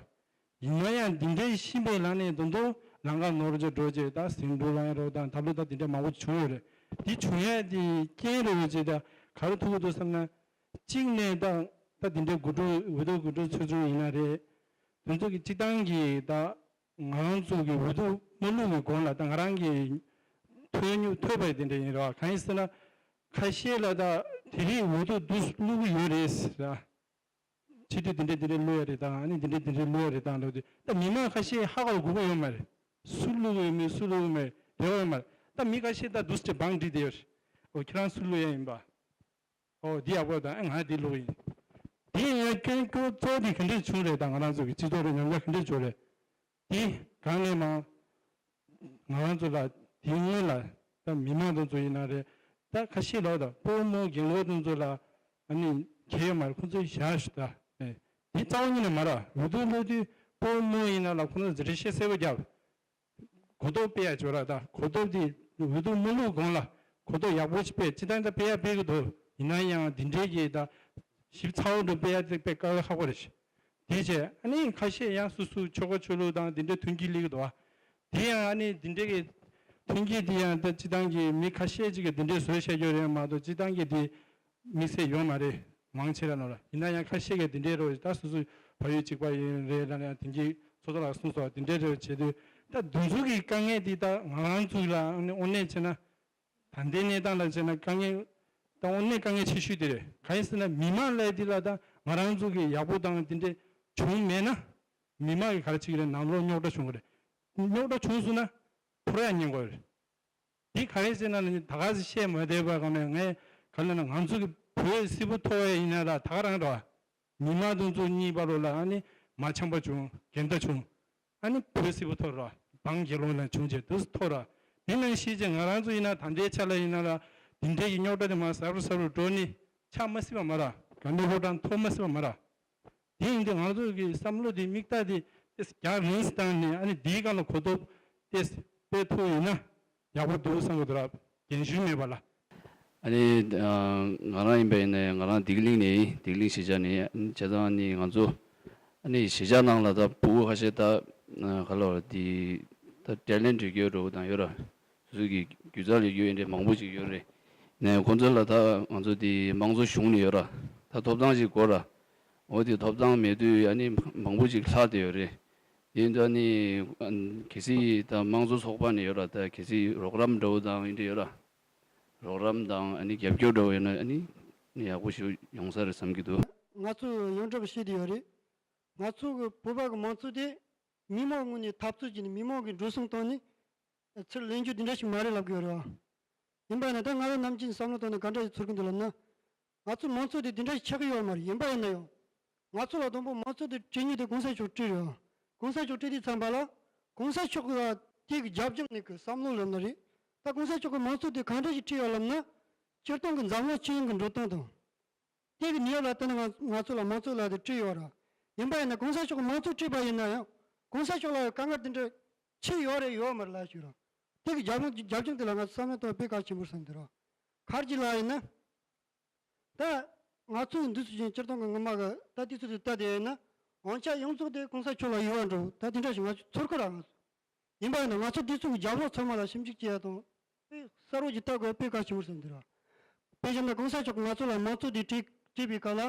ཡིན་ན་ཡང་འདི་འདྲའི་ཤེས་པའི་ལམ་ནས་དོན་དུ་ལམ་ཁ་ནོར་བྱས་འགྲོ་བྱས་ད་ཟིང་འགྲོ་ལངས་རོགས་དང་ད་ལོ་ད་འདི་འདྲ་མང་པོ་བྱུང་ཡོད་རེད། དེ་བྱུང་ཡ་དེ་རྐྱེན་རེད་བྱས་ད་ག་རེ་ཐུག་གི་འདུག་བསམ་ན། གཅིག་ནས་ད་ད་འདི་འདྲའི་དགུ་ཕྲུག་འོས་བསྡུ་དགུ་ཕྲུག་ཚོགས་ཆུང་ཡིན་ན་རེད། དེ་ཚོ་གི་སྤྱི་བཏང་གི་ད་ང་རང་ཚོ་གི་འོས་བསྡུ་མ་བླུགས་པའི་གོང་ལ་ད་ང་རང་གི་ཐོས་མྱོང་ཐོས་པ་དེ་འདྲ་ཡིན་རེད་བ། གང་ཡིན་ཟེར་ན་ཁ་ཤས་ལ་ད་དེ་རིང་འོས་བསྡུ་འདུག་བླུགས་གི་ཡོད་རེད་ཟེར། ཕྱི་དྲིལ་དེ་འདྲས་དེ་འདྲས་བླུགས་ཡ་རེད་དང་ཨ་ནི་དེ་འདྲས་དེ་འདྲས་བླུགས་ཡ་རེད་དང་ལབ་དུས་ད་མི་མང་ཁ་ཤས་ཧ་གོ་གི་ཡོད་མ་རེད། སུ་བླུགས་ཡོད་མེད་སུ་བླུགས་མེད་རེད་བ་ཡོད་མ་རེད། ད་མི་ཁ་ཤས་ད་འདུག་སེ་བང་བསྒྲིགས་བསྡད་ཡོད་རེད། ཨོ་ཁྱེད་རང་སུ་བླུགས་ཡ་ཡིན་པ། ཨོ་འདི་ཡག་པོ་དང་ཨ་ང་འདི་བླུགས་ཡིན། དེ་ཡང་སྐྱོན་སྐྱོན་གཙོ་བོ་དེ་ག་འདྲས་བྱུང་རེད་དང་ང་རང་ཚོ་གི་སྤྱི་ཚོགས་རེ་ཉམས་ཆག་ག་འདྲས་བྱུང་རེད། དེ་གང་ལས་མང་། ང་རང་ཚོ་ལ་དེ་སྔོན་ལ་ད་མི་མང་དེ་ཚོ་ཡིན་ན་རེད། ད་ཁ་ཤས་ལོག་ད་སྤོ་བོ་རྨོ་རྒན་ལོག་དེ་ཚོ་ལ་ཨ་ནི་ཁྱད་ཡོད་མ་རེད། ཁོང་ཚོའི་བཞག་ཞུ་ད། དེ་རྩ་བ་ཉིད་ནས་མ་ར་འོས་བསྡུ་སླེབས་དུས་སྤོ་བོ་རྨོ་ཡིན་ན་ལ་ཁོང་ཚོ་འཛིན་གྲྭ་ཤེས་གསལ་པོ་རྒྱབ། གོ་རྟོགས་སྤེལ་ཡ་བྱོས་ར། ད་གོ་རྟོགས་དེ་འོས་བསྡུ་མ་བླུགས་གོང་ལ་གོ་རྟོགས་ཡག་པོ་ཞིག་སྤེལ་སྤྱི་བཏང་ད་སྤེལ་ཡ་སྤེལ་གི་འདུག་ཡིན་ན་ཡང་འདི་འདྲའི་གི་ད་ཞིབ་ཚགས་པོ་འདྲ་སྤེལ་ཡ་དེ་དཔེ་དཀའ་ལས་ཁག་པོ་རེད། དེ་བྱས་ཨ་ནི་ཁ་ཤས་ཡང་སོ་སོའི་ཆོལ་ཁ་ཆོས་ལུགས་དང་འདི་འདྲའི་མཐུན་རྐྱེན་སླེབས་ཀྱི་འདུག་བ། དེ་ཡང་ཨ་ནི་འདི་འདྲའི་གི་མཐུན་རྐྱེན་དེ་ཡང་ད་སྤྱི་བཏང་གི་མི་ཁ་ཤས་ཅིག་གིས་འདི་འདྲའི་བཟོས་བཤད་རྒྱུ་རེད་མ་གཏོགས་སྤྱི་བཏང་གི་དེ་དམིགས་བསལ་ཡོད་མ་རེད། མང་ཆེ་ར་ནོར་ཡིན་ན་ཡང་ཁ་ཤས་ཀྱིས་འདི་འདྲའི་རོ་ད་སོ་སོའི་ཕ་ཡུལ་གཅིག་པ་ཡིན་རེད་ལ་ཡང་དེང་གི་ཚོགས་གཙོ་ལགས་གསུངས་སོགས་འདི་འདྲའི་རེ་བྱེད་དུས་ད་འདི་ཚོ་གི་དཀའ་ངལ་འདི་ད་ང་རང་ཚོ་ལ་ཨ་ནི་དངོས་གནས་བྱས་ན། ད་ལྟའི་གནས་སྟངས་ལ་བྱས་ན་དཀའ་ངལ་ད་དངོས་གནས་དཀའ་ངལ་ཆེ་ཤོས་དེ་རེད། གང་ཡིན་ཟེར་ན་མི་མང་ལ་འདི་ལ་ད་ང་རང་ཚོ་གི་ཡག་པོ་དང་འདི་འདྲས་བྱུང་མེད་ན་མི་མང་གི་ག་རེ་བྱེད་ཀྱི་རེད། ནང་ལོགས་རྙོག་དྲ་བྱུང་གི་རེད། རྙོག་དྲ་བྱུང་སོང་ན་འཕུར་ཡ་ཉེན་ཁ་ཡོད་རེད། འདི་ག་རེ་ཟེར་ན་ནི་ད་ག་སེ་བཤད་མ་བདེ་བ་གང་ནས་ངས་ག་ལ་ན་ང་ཚོ་གི་བོད་སིལ་བུ་ཐོར་བ་ཡིན་ན་ལ་ད་ག་རང་རེད་བ། ཉི་མ་དུང་ཚོ་གཉིས་བར་ལ་ཨ་ནི་མ་འཆམ་པ་བྱུང་འགལ་ཟླ་བྱུང་། ཨ་ནི་བོད་སིལ་བུ་ཐོར་ར། འབངས་དགེ་སློང་ལ་བྱུང་བྱས་དུས་ཐོར་ར། དེ་ནང་བཞིན་བྱས་ང་རང་ཚོ་ཡིན་ན་ད་ལྟའི་ཆ་ལ་ཡིན་ན་ལ་དེ་འདྲའི་གི་རྙོག་དྲ་དེ་མ་ཟབ་རུ་ཟབ་རུ་འགྲོ་ནི་ཆགས་མ་སྲིད་པ་མ་ར། ག་འདྲ་ཧོ་ཀྲང་ཐོབ་མ་སྲིད་པ་མ་ར། དེ་ཡིན་དུས་ང་ཚོ་གི་བསམ་བློ་དེ་དམིགས་རྟགས་དེ་ཏེས་རྒྱང་རིང་སུ་བཏང་ནས་ཨ་ནི་དེའི་སྒང་ལ་གོ་རྟོགས་ཏེས་སྤེལ་ཐུབ་ཡིན་ན་ཡག་པོ་འདུག་བསམ་གི་འདུག་ར། རྒན་གཞོན་མེད་པ་ལ། ཨ་ནི་ང་རང་ཡིན་པ་ཡིན་ན་ང་རང་ལྡི་ལི་གླིང་ནས་ཡིན། ལྡི་ལི་གླིང་གཞིས་ཆགས་ནས་ཡིན། བྱས་ཙང་ཨ་ནི་ང་ཚོ་ཨ་ནི་གཞིས་ཆགས་ནང་ལ་ད་ཕྲུ་གུ་ཁ་ཤས་ད་ག་ལ་བ་དེ་ད་ཊེ་ལེན་ཊི་ཡོད་འགྲོ་བ་དང་ཡོད་ར། སོ་སོ་གི་སྒྱུ་རྩལ་ཡོད་ཡོད་འདྲ་མང་པོ་ཞིག་ཡོད་རེད། ནས་ཁོང་ཚོ་ལ་ད་ང་ཚོ་དེ་དམངས་གཙོ་གཞུང་ནས་ཡོད་ར། ད་ཐོབ་ཐང་ཞིག་དགོས་ར། འོ་དེ་ཐོབ་ཐང་མེད་དུས་ཨ་ནི་མང་པོ་ཞིག་ལྷག་བསྡད་ཡོད་རེད། དེ་ཡིན་དུས་ཨ་ནི་གལ་སྲིད་ད་དམངས་གཙོ་ཚོགས་པ་ནས་ཡོད་ར། ད་གལ་སྲིད་རོགས་རམ་འདྲ་བོ་དང་ཡིན་འདྲ་ཡོད་ར། རོགས་རམ་དང་ཨ་ནི་རྒྱབ་སྐྱོར་འདྲ་བོ་ཡོད་ན་ཨ་ནི་ཡག་པོ་ཞིག་ཡོང་ས་རེད་བསམ་གྱི་འདུག་ང་ཚོ་ཡོངས་གྲགས་བཤད་དེ་ཡོད་རེད། ང་ཚོ་གི་བོད་པ་གི་དམངས་གཙོ་དེ་མི་མང་ངོས་ནས་འཐབ་རྩོད་བྱས་ནས་མི་མང་གི་འགྲོ་སོང་བཏང་ནས་ཚུར་ལེན་རྒྱུ་དེ་འདྲ་ཞིག་མ་རེད་ལབ་གི་ཡོད་རེད་བ། ཡིན་པ་ཡིན་ན་ད་ང་རང་ནམ་རྒྱུན་བསམ་བློ་བཏང་ནས་ག་འདྲ་ཞིག་ཚོར་གི་འདུག་ལབ་ན། ང་ཚོ་མང་གཙོ་དེ་དེ་འདྲ་ཞིག་ཆགས་ཀྱི་ཡོད་མ་རེད། ཡིན་པ་ཡིན་ན་ཡང་། ང་ཚོ་ལ་དང་པོ་མང་གཙོ་དེ་སྤྲད་མཁན་དེ་གོང་ས་མཆོག་སྤྲད་ཡོད། གོང་ས་མཆོག་སྤྲད་དུས་ཙམ་པ་ལ། གོང་ས་མཆོག་གི་དེ་གི་རྒྱབ་ལྗོངས་ནས་གི་བསམ་བློ་ལབ་ན་རེད། ད་གོང་ས་མཆོག་གི་མང་གཙོ་དེ་གང་འདྲ་ཞིག་སྤྲད་ཡོད་ལབ་ན། སྤྱིར་བཏང་གི་འཛམ་གླིང་སྤྱི་ཡོངས་ཀྱི་འགྲོ་སྟངས་དང་། དེ་གི་གནས་བབ་ལ་བལྟས་ན་ང་ང་ཚོ་ལ་མང་གཙོ་ལབ་དེ་སྤྲད་ཡོད་ར། ཡིན་པ་ཡིན་ན་གོང་ས་མཆོག་གི་མང་གཙོ་སྤྲད་པ་ཡིན་ན་ཡང་། གོང་ས་མཆོག་ལ་དཀའ་ངལ་དེ་འདྲ་ཆེ་ཡོད་རེད་ཡོད་མ་རེད་ལབ་ཞུ་ར། དེ་གི་རྒྱབ་ལྗོངས་རྒྱབ་ལྗོངས་དེ་ལ་ང་ཚོ་བསམ་བློ་གཏོང་དཔེ་གལ་ཆེན་པོ་བསམ་འདུག་ར། ག་རེ་ཅིག་ལབ་ཡིན་ན། ད་ང་ཚོའི་འདི་ཚོ་ཅན་སྤྱིར་བཏང་གི་ངོ་མ་གི་ད་དུས་ཚོད་དེ་ལྟ་དེ་ཡིན་ན་དབང་ཆ་ཡོངས་རྫོགས་དེ་གོང་ས་མཆོག་ལ་ཡོད་པ་འགྲོ་ད་དེ་འདྲ་ཞིག་ང་ཚོ་ཚོར་གི་ར། ང་ཚོ་ཡིན་པ་ཡིན་ན་ང་ཚོ་འདི་ཚོ་གི་རྒྱབ་ལོགས་ཚང་མ་ལ་ཞིབ་འཇུག་བྱེད་ཡ་དང་དཔེ་གསལ་པོ་ཅིག་ལྟ་དགོས་དཔེ་གལ་ཆེན་པོ་བསམ་འདུག་ར། དཔེ་བཞག་ན་གོང་ས་མཆོག་གིས་ང་ཚོ་ལ་མང་གཙོ་དེ་སྤྲད་སྤྲད་པའི་སྐབས་ལ་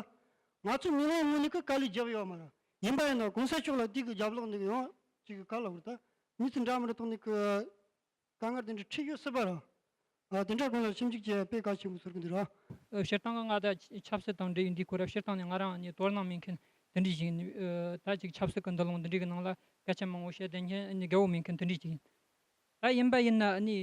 ང་ཚོ་མི་མང་ངོས་ནས་ཀི་དཀའ་ལས་བརྒྱབ་ཡོད་མ་ར། ཡིན་པ་ཡིན་ན་གོང་ས་མཆོག་ལ་དེ་གི་རྒྱབ་ལོགས་ནས་ཡང་ཅིག་གི་ག་ལ་བར་ད་མི་ཚོ་འདྲ་མི་འདྲ་ཐོག་ནས་ཀི་དཀའ་ངལ་དེ་འདྲ་འཕྲད་ཡོད་སྲིད་པ་ར། ཨ་དེ་འདྲ་གང་ལ་ཞིབ་འཇུག་བྱས་དཔེ་གལ་ཆེན་པོ་ཚོར་གི་འདུག་ར། ཨ་སྤྱིར་བཏང་གི་ང་ད་ཆབ་སྲིད་དང་འབྲེལ་ཡོད་འདི་ཁོ་ར་སྤྱིར་བཏང་ནས་ང་རང་ནི་དོ་སྣང་མེད་མཁན་དེ་འདྲ་ཞིག་ཡིན། ཨ་ད་ཅིག་ཆབ་སྲིད་ཀྱི་འདུ་ལོང་འདི་འདྲའི་གི་ནང་ལ་སྐད་ཆ་མང་པོ་བཤད་བསྡད་མཁན་ནི་དགའ་བོ་མེད་མཁན་དེ་འདྲ་ཞིག་ཡིན། ད་ཡིན་པ་ཡིན་ན་ནི་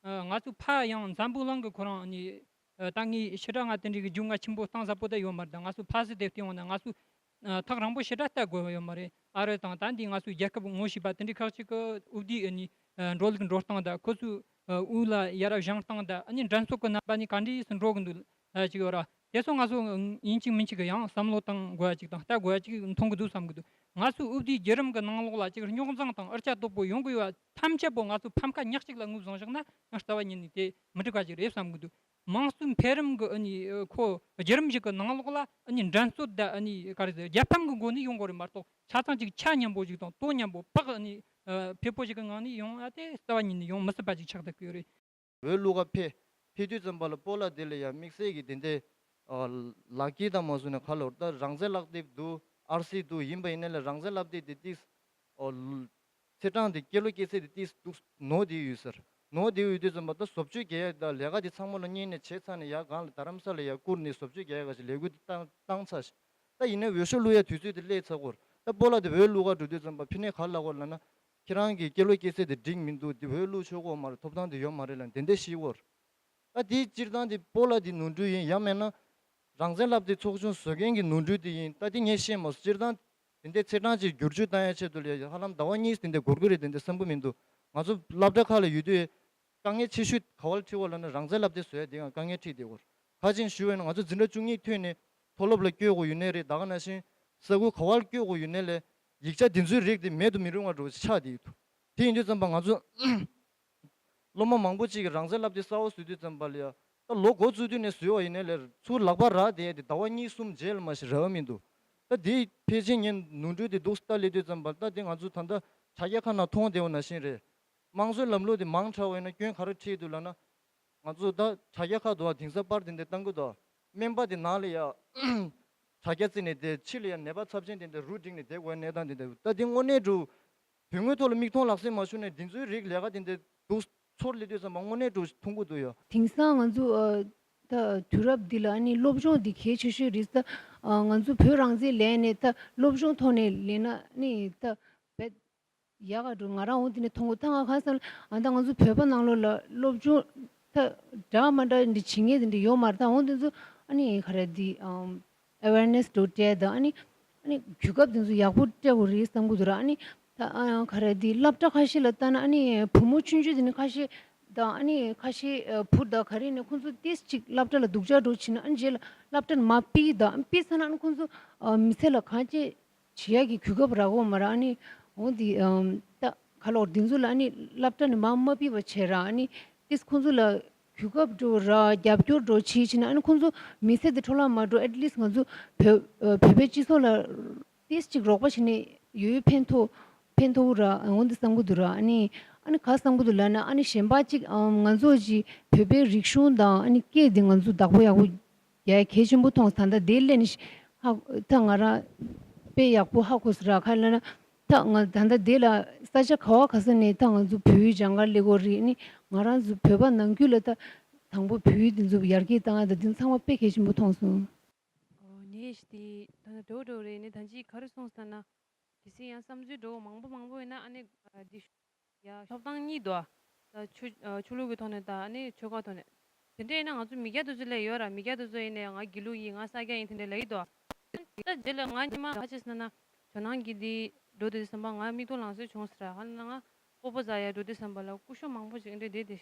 ཨ་ང་ཚོ་ཕ་ཡང་འཛམ་བུ་གླིང་གི་ཁོ་རང་ནི་ ཨ། ད་ངས་ཕྱི་དྲག་ང་དེ་འདྲའི་གི་རྒྱུས་ང་ཆེན་པོ་བཏང་ཟབ་པོ་ད་ཡོད་མ་རེད། ད་ང་ཚོ་ཕ་སི་དེབ་བལྟས་འོང་ན་ང་ཚོ་ཨ། ཐག་རིང་པོ་ཞེ་དྲག་ལྟ་དགོས་ཡོད་མ་རེད། ཨ་རི་དང་ད་འདི་ང་ཚོའི་རྒྱལ་ཁབ་ངོ་ཤེས་པ་དེ་འདྲའི་ཁག་ཅིག་གི་འོ་དེའི་ཨ་ནི་ཨ། འགྲོ་ལུགས་འགྲོ་སྟངས་དང་ཁོ་ཚོའི་ཨ། དབུགས་ལ་ཡ་རབས་བཞེངས་སྟངས་དང་ཨ་ནི་འགྲན་རྩོད་ཀྱི་རྣམ་པ་ནི་ག་འདྲ་ཡིས་འགྲོ་གི་འདུག་ཨ། ཅིག་ཡོད་ར། དེ་ཚོ་ང་ཚོ་ཡིན་གཅིག་མིན་གཅིག་གི་ཡང་བསམ་བློ་བཏང་དགོས་ཡ་ཅིག་དང་ལྟ་དགོས་ཡ་ཅིག་མཐོང་གི་འདུག་བསམ་གི་འདུག་ང་ཚོའི་འོ་དེའི་བརྒྱུད་རིམ་གྱི་ནང་ལོགས་ལ་ཅིག་རྙོག་འཛིང་དང་འུར་ཆ་དོད་པོ་ཡོང་གི་ཡོད་པ་ཐམས་ཅད་པོ་ང་ཚོ་ཕམ་ཁ་ཉག་གཅིག་ལ་ངོས་བཟུང་བཞག་ན་ཡང་རྩ་བ་ཉིད་ནས་དེ་མི་འགྲིག་པ་ཅིག་རེད་བསམ་གི་འདུག་དམངས་གཙོའི་འཕེལ་རིམ་གྱི་ཨ་ནི་ཁོ་བརྒྱུད་རིམ་ཞིག་གི་ནང་ལོགས་ལ་ཨ་ནི་འགྲན་རྩོད་དང་ཨ་ནི་ག་རེ་ཟེར་རྒྱལ་ཕམ་གྱི་སྒོ་ནས་ཡོང་དགོས་རེད་མ་གཏོགས་ཆ་ཚང་ཅིག་ཆ་མཉམ་པོ་ཞིག་དང་དོ་མཉམ་པོ་བག་ཨ་ནི་ཨ། ཕེབས་པོ་ཞིག་གི་ངང་ནས་ཡོང་ཨ་དེ་རྩ་བ་ཉིད་ནས་ཡོང་མི་སྲིད་པ་ཅིག་ཆགས་བསྡད་ཀྱི་ཡོད་རེད། བོད་ལུགས་ཀ་ཕེ་ཕེ་དུས་ཙམ་པ་ལ་སྤོ་ལགས་དེ་ལ་ཡང་དམིགས་བསལ་གྱི་དེ་འདྲའི་ཨ། ལག་འཁྱེར་དང་མ་སོང་ནས་ག་ལོར་ད་རང་བཙན་ལག་དེབ་འདུག་ཨར་སི་འདུག་ཡིན་པ་ཡིན་ན་ལས་རང་བཙན་ལག་དེབ་དེ་ཏིས་ཨོ། ཚེས་གྲངས་དེ་སྐྱེས་ལོ་སྐྱེས་ཚེས་དེ་ཏིས་འདུག་ནོར་དེ་ཡོད་ཟེར། ནོར་དེ་ཡོད་དུས་ཙམ་པ་ད་བཟོ་བཅོས་རྒྱག་ཡ་ད་ལས་ཀ་དེ་ཚང་མ་ལ་གཉེར་ནས་བྱས་ཚར་ནས་ཡར་སྒང་ལ་རྡ་རམ་ས་ལ་ཡར་བསྐུར་ནས་བཟོ་བཅོས་རྒྱག་ཡ་ག་ཞིག་ལས་འགུལ་དེ་བཏང་བཏང་ཚར་ཞིག་ད་ཡིན་ན་འོས་ཤོག་བླུག་ཡ་དུས་ཚོད་དེ་སླེབས་ཚར་གོ་རེད། ད་སྤོ་ལགས་དེ་བོད་ལུགས་ཀ་འགྲོ་དུས་ཙམ་པ་ཕི་ནས་ག་ལ་གོ་ལབ་ན། ཁྱེད་རང་གི་སྐྱེས་ལོ་སྐྱེས་ཚེས་དེ་འགྲིག་མི་འདུག་དེ་བོད་ལུགས་ཆོག་གོ་མ་རེད། ཐོབ་ཐང་དེ་ཡོད་མ་རེད་ལབ་དེ་འདྲ་ཞིག་གོ་རེད། ད་དེ་སྤྱིར་བཏང་དེ་སྤོ་ལགས་དེ་ནོར་འཁྲུལ་ཡིན་ཡང་མེད་ན། རང་བཙན་ལབ་དེ་ཚོགས་ཆུང་བཟོ་མཁན་གྱི་ནོར་འཁྲུལ་དེ་ཡིན། ད་དེ་ངས་ཤེས་མ་སོང་། སྤྱིར་བཏང་དེ་འདྲའི་ཚེས་གྲངས་ཅིག་བསྒྱུར་བཅོས་བཏང་ཡ་ཆེད་དུ་ལས་ཧ་ལམ་ཟླ་བ་གཉིས་དེ་འདྲ་འགོར་གི་རེད་དེ་འདྲ་བསམ་གི་མི་འདུག་ང་ཚོ་སློབ་གྲྭ་ཁག་ལ་ཡོད་དུས། དཀའ་ངལ་ཆེ་ཤོས་ག་བར་འཕྲད་པ་ལབ་ན་རང་བཙན་ལབ་དེ་བཟོ་ཡ་དེ་ཡང་དཀའ་ངལ་འཕྲད་བསྡད་ཡོད་རེད། ག་ཅིག་ཞུ་བ་ཡིན་ན་ང་ཚོ་འཛིན་གྲྭ་བཅུ་གཉིས་ཐོན་ནས་མཐོ་སློབ་ལ་བསྐྱོད་དགོས་ཡོད་ནའི་རེད། ད་ག་ནང་བཞིན་ས་ཁུལ་ག་བར་བསྐྱོད་དགོས་ཡོད་ནའི་ལས་ཡིག་ཆ་དེ་ཚོའི་རིགས་དེ་མེད་དུ་མི་རུང་བ་འདྲ་བོ་ཆགས་བསྡད་ཡོད་འདུག་དེ་ཡིན་དུས་ཙམ་པ་ང་ཚོ་སློབ་མ་མང་པོ་ཅིག་གིས་རང་བཙན་ལབ་དེ་གསར་པ་བཟོ་དུས་ཙམ་པ་ལ་ཡ་ད་ལོ་འགོ་བཙུགས་དུས་ནས་བཟོས་པ་ཡིན་ནའི་ལས་ཚུར་ལག་པ་རག་བསྡད་ཡ་དེ་ཟླ་བ་གཉིས་གསུམ་རྗེས་ལ་མ་ཞིག་རག་གི་མི་འདུག་ད་དེ་ཕལ་ཆེར་ངས་ནོར་འཁྲུལ་དེ་འདུག་ལྟ་སླེབས་དུས་ཙམ་པ་ད་དེ་ང་ཚོ་ད་ལྟ་དྲ་རྒྱ་ཁག་ནང་མཐོང་བསྡད་པ་ནང་བཞིན་རེད། དམངས་གཙོའི་ལམ་ལུགས་དེ་མང་དྲགས་པ་ཡིན་ན་སྐྱོན་ག་རེ་འཕྲད་འདུག་ལབ་ན། ང་ཚོ་ད་དྲ་རྒྱ་ཁག་ཏུ་དེང་སང་པར་དེ་འདྲ་བཏང་གི་འདུག་སྨན་པ་དེ་ནང་ལ་ཡ་དྲ་རྒྱ་བརྩིས་ནས་དེ་ཕྱི་ལ་ཡ་ནད་པ་ཚབས་ཆེན་དེ་འདྲ་རུ་བསྒྲིགས་ནས་བསྡད་དགོས་གནས་སྟངས་དེ་འདྲ་ད་དེ་དངོས་གནས་འགྲོ། དོན་དངོས་ཐོག་ལ་མིག་མཐོང་ལག་ཟིན་མ་བྱུང་ནས་དེ་ཚོའི་རིགས་ལས་ཀ་དེ་འདྲ་འདུག་ཚོར་སླེབས་དུས་ཙམ་པ་དངོས་གནས་འགྲོ་མཐོང་གི་འདུག་ཡ། དེང་སང་ང་ཚོ་ཨ་ད་དུས་རབས་འདི་ལ་ཨ་ནི་སློབ་སྦྱོང་འདི་གལ་ཆེ་ཤོས་རེད་ཟེར། ཨ་ང་ཚོ་བོད་རང་བཙན་ལེན་ནས་ད་སློབ་སྦྱོང་ཐོག་ནས་ལེན་ན་ཨ་ནི་ད་བེད་ཡག་ག་འགྲོ། ང་རང་འོ་དེ་ནས་མཐོང་གོ་ད་ང་གང་ཟེར་ན་ཨ་ད་ང་ཚོ་བོད་པ་ནང་ལོགས་ལ་སློབ་སྦྱོང་ད་འདྲ་མ་འདྲ་འདི་བྱེད་མཁན་དེ་འདྲ་ཡོད་མ་རེད། ད་འོ་དེ་ཚོ་ཨ་ནི་ག་རེ་འདི་ཨམ་ཨེ་ཝེར་ནེས་འགྲོ་སྤྲད་ད་ཨ་ནི་ཨ་ནི་གོ་སྐབས་དེ་ཚོ་ཡག་པོ་སྤྲད་དགོས་རེད་བསམ་གི་འདུག་ར། ཨ་ནི་ད་ཨ་ག་རེ་འདི་སློབ་གྲྭ་ཁ་ཤས་ལ་ལྟ་ན་ཨ་ནི་བུ་མོ་ཆུང་ཆུང་དེ་ནི་ཁ་ཤས་ད་ཨ་ནི་ཁ་ཤས་ཨ་བུ་ད་ག་རེ་ནི་ཁོང་ཚོ་ཏིས་ཅིག་སློབ་གྲྭ་ལ་སྡུག་ཅག་འགྲོ་ཕྱིན་ན་ཨ་ནི་རྗེས་ལ་སློབ་གྲྭ་ནས་མར་ཕུད་ད་ཨ་ནི་ཕུད་ཚར་ན་ཨ་ནི་ཁོང་ཚོ་ཨ་མི་ཚེ་ལ་གང་ཅི་བྱེད་ཡག་གི་གོ་སྐབས་རག་གོ་མ་ར། ཨ་ནི་འོ་འདི་ཨམ་ད་ཁ་ལོག་འདི་ཚོ་ལ་ཨ་ནི་སློབ་གྲྭ་ནས་མར་མ་ཕུད་པ་བྱས་ར། ཨ་ནི་ཏིས་ཁོང་ཚོ་ལ་གོ་སྐབས་འགྲོ་ར་རྒྱབ་སྐྱོར་འགྲོ་བྱེད་ཕྱིན་ན་ཨ་ནི་ཁོང་ཚོ་མི་ཚེ་འདི་འཕྲོ་བརླག་མ་འགྲོ། ཨེཊ་ལིསཊ་ང་ཚོ་བོད་ཨ་བོད་པའི་སྤྱི་ཚོགས་ལ་ཏིས་ཅིག་རོགས་པ་བྱས་ནས་ཡོད་ཡོད་ཕན་ཐོགས་ཕན་ཐོགས་ར་འོ་འདི་བསམ་གི་འདུག་ར། ཨ་ནི་ཨ་ནི་ག་བསམ་གི་འདུག་ལབ་ན་ཨ་ནི་གཞན་པ་ཅིག་ཨམ་ང་ཚོ་ཅིག་བོད་པའི་རིག་གཞུང་དང་ཨ་ནི་སྐད་འདི་ང་ཚོ་བདག་པོ་ཡག་པོ་ཡ་གལ་ཆེན་པོ་མཐོང་། ད་ལྟ་དེ་ལས་ནི་ཧ་ད་ང་རང་དཔེ་ཡག་པོ་ཧ་གོ་སོང་ར། ག་རེ་ལབ་ན་ད་ང་ད་ལྟ་དེ་ལ་ས་ཆ་ག་བ་ག་ས་ནས་ད་ང་ཚོ་བོད་ཡིག་སྦྱང་གར་སླེབས་ཀྱི་ཡོད་རེད། ནི་ང་རང་ཚོ་བོད་པ་ནང་ཁུལ་ལ་ད་དང་པོ་བོད་ཡིག་འདི་ཚོ་ཡར་རྒྱས་བཏང་ཡ་ད་འདི་ཚང་མ་དཔེ་གལ་ཆེན་པོ་མཐོང་སོང་། ཨོ་ནས་དེ་ད་ལྟ་འགྲོ་འགྲོ་རེད། ནི་ད་ཅི་ག་རེ་སོང་ཟེར་ན། གལ་སྲིད་ཡང་བསམ་ཚུལ་འགྲོ་མང་པོ་མང་པོ་ཡོད་ན་ཨ་ནི་འདི་ཞུ། ཡ་ཐོབ་ཐང་གཉིས་འདུག་ད་ཆོས་ཆོས་ལུགས་ཀྱི་ཐོག་ནས་དང་ཨ་ནི་ཆོལ་ཁ་ཐོག་ནས། དེ་འདྲ་ཡིན་ན་ང་ཚོ་མི་སྐྱ་དེ་ཚོ་ལ་ཡོད་ར། མི་སྐྱ་དེ་ཚོ་ཡིན་ནའི་ང་དགེ་ལུགས་ཡིན་ང་ས་སྐྱ་ཡིན་དེ་འདྲ་ལབ་ཀྱི་འདུག་ད་རྗེས་ལ་ང་ཉི་མ་ག་ཅི་ཟེར་ན་ཇོ་ནང་གི་འདི་འགྲོ་དུས་བསམ་པ་ང་མིག་ཏོ་ལང་ཚོད་བྱུང་ཟེར་ར། ཧ་ལ་ན་ང་སྤོ་བོ་ཟ་ཡ་འགྲོ་དུས་བསམ་པ་ལ་སྐུ་ཞབས་མང་པོ་ཞིག་འདྲ་བསྡད་དེ།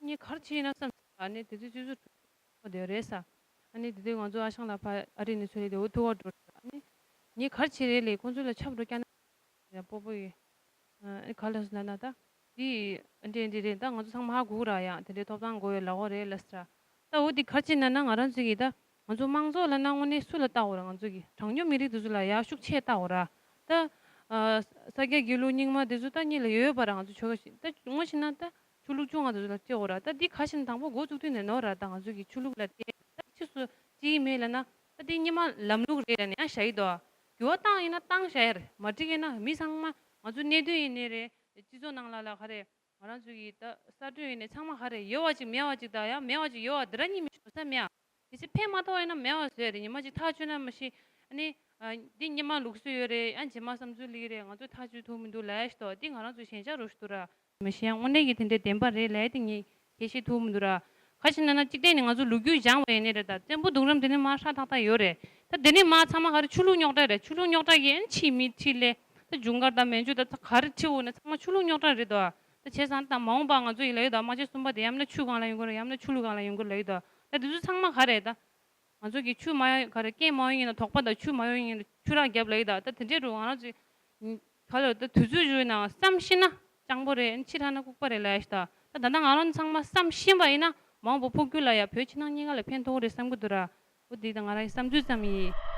ངས་ག་རེ་བྱས་ཡིན་ན་བསམ་ཟེར་ཨ་ནི་དེ་ཚོའི་སྤྱི་ཚོགས་ཐུག་པ་དེ་རེད་ས། ཨ་ནི་དེ་དུས་ང་ཚོ་ཨ་ཞང་ལགས་ཕ་ཨ་རི་ནས་ཚུར་སླེབས་དེ་འུ་ཐུག་པ་འགྲོ་རེད། ཨ་ནི་ངས་ག་རེ་བྱས་རེད་ལས་ཁོང་ཚོ་ལ་ཆབ་འགྲོ་བསྐྱལ་ན་ཡ་སྤོ་བོ་ཡིས་ཨ་ནི་ག་ལ་སོང་ལབ་ན་ད་དེ་འདྲས་འདྲས་རེད། ད་ང་ཚོ་ཚང་མ་ཧ་གོ་གི་ར། ཡ་དེ་འདྲས་ཐོབ་ཐང་དགོས་ཡོད་ལབ་ཀྱི་རེད་ལབ་ཟེར། ད་འོ་དེ་ག་རེ་བྱས་ན་ན་ང་རང་ཚོ་གིས་ད་ང་ཚོ་དམངས་གཙོ་ལབ་ན་དངོས་གནས་སུ་ལ་བལྟ་དགོས་རེད། ང་ཚོ་གིས་གྲངས་ཉུང་མི་རིགས་དེ་ཚོ་ལ་ཡ་ཤུགས་ཆེ་བལྟ་དགོས་ར། ད་ཨ་ས་སྐྱ་དགེ་ལུགས་རྙིང་མ་དེ་ཚོ་ད་གཉིས་ལ་ཡོད་ཡོད་པ་ར། ང་ཚོ་ཆོལ་ཁ་ཞིག་ད་ངོ་ཤེས་ན་ད་ཆོས་ལུགས་བཅོ་ལྔ་དེ་ཚོ་ལ་བལྟ་དགོས་ར། ད་འདི་ག་ཞིག་དང་པོ་འགོ་བཙུགས་དུས་ནས་ནོར་ར། ད་ང་ཚོ་གི་ཆོས་ལུགས་ལ་བལྟས་ད་ཕྱིས་སུ་ཅི་ཡིན་མེད་ལབ་ན་ད་འདི་རྙིང་མ་ལམ་ལུགས་རེད་ལབ་ནས་ཡང་བཞག་གི་འདུག་འགྱུར་བ་བཏང་ཡིན་ན་བཏང་བཞག་ཡ་རེད། མ་འགྲིག་ཡིན་ན་མི་ཚང་མ་ང་ཚོ་གནད་དོན་ཡིན་ནའི་རེད། སྤྱི་ཚོགས་ནང་ལ་ལ་ག་རེ་ང་རང་ཚོ་གི་ད་གསར་གཏོད་ཡིན་ནའི་ཚང་མ་ག་རེ་ཡོད་པ་ཅིག་མེད་པ་ཅིག་ད་ཡང་མེད་པ་ཅིག་ཡོད་པ་འདི་ར་གཉིས་མི་ཤོད་ས་མེད་ཨ། དེ་ཚེ་ཕན་མ་ཐོགས་ཡིན་ན་མེད་པ་བཟོས་རེད། ཉི་མ་གཅིག་ཐག་ཆོད་ན་མ་ཤེས། ཨ་ནི་ཨ་འདི་རྙིང་མ་ལུགས་སྲོལ་ཡོད་རེད། ཨ་རྗེས་མ་བསམ་ཚུལ་ལེགས་རེད། ང་ཚོ་ཐག་གཅོད་ཐུབ་མི་འདུག་ལབ་ཡ་ཞིག་འདུག་འདི་ང་རང་ཚོ་ཞེན་ཆགས་རུ་ཞིག་འདུག་ར། མ་ཤེས་ཡ་དངོས་གནས་ཀྱི་དེ་འདྲའི་བདེན་པ་རེད་ལབ་ཡ་དེ་ངས་ཁྱད་གཞི་ཐུབ་མི་འདུག་ར། ག་ཅི་ན་ན་གཅིག་བལྟས་ནས་ང་ཚོ་ལོ་རྒྱུས་སྦྱངས་པ་ཡིན་ནི་རེད། ད་བཙན་པོ་གདུང་རབས་འདི་ནི་མ་ཧྲ་ཐག་ཐག་ཡོད་རེད། ད་འདི་ནི་མ་ཚང་མ་ག་རེ་ཆོས་ལུགས་རྙོག་དྲ་རེད། ཆོས་ལུགས་རྙོག་དྲ་གི་ཨན་ཕྱིའི་མི་ཁྲིད་ལས་ད་ཇུང་གར་དང་མན་ཇུ་ད་ག་རེ་ཁྲིད་འོ་ན་ཚང་མ་ཆོས་ལུགས་རྙོག་དྲ་རེད་དོ། ད་བྱས་ཙང་ད་མ་འོངས་པ་ང་ཚོ་ཡི་ལ་ཡོད་དོ། དམག་ཆེན་གསུམ་པ་དེ་ཡང་ན་ཆོས་སྒང་ལ་ཡོང་གི་རེད། ཡང་ན་ཆོས་ལུགས་སྒང་ལ་ཡོང་གི་རེད་ལ་ཡོད་དོ། ད་འདི་ཚོ་ཚང་མ་ག་རེད་ད། ང་ཚོ་གི་ཆོས་མ་ཡོང་ག་རེ་སྐད་མ་ཡོང་ཡིན་ན་དོགས་པ་དང་ཆོས་མ་ཡོང་ཡིན་ན་ཆོས་རག་རྒྱབ་ལ་ཡི་ད། ད་དེ་འདྲའི་རུ་ང་རང་ཚོ་ག་ལ་ད་དུས་ཚོད་བཞུགས་ན་བསམ་ཤེས་ན་སྤྱང་པོ་རེད། ཕྱི་ཐ་ན་ལྐུགས་པ་རེད་ལ་ཡ་ཤི་ད། ད་ད་ལྟ་ང་རང་ཚང་མ་བསམ་ཤེས་པ་ཡིན་ན་མ་འོངས་པ་ཕུགས་རྒྱུད་ལ་ཡ་བོད་ཕྱི་ནང་གཉིས་ཀ་ལ་ཕན་ཐོགས་རེད་བསམ་གི་འདུག་ར། འོ་འདི་ད་ང་རང་གི་བསམ་ཚུལ་ཙམ་ཡིན།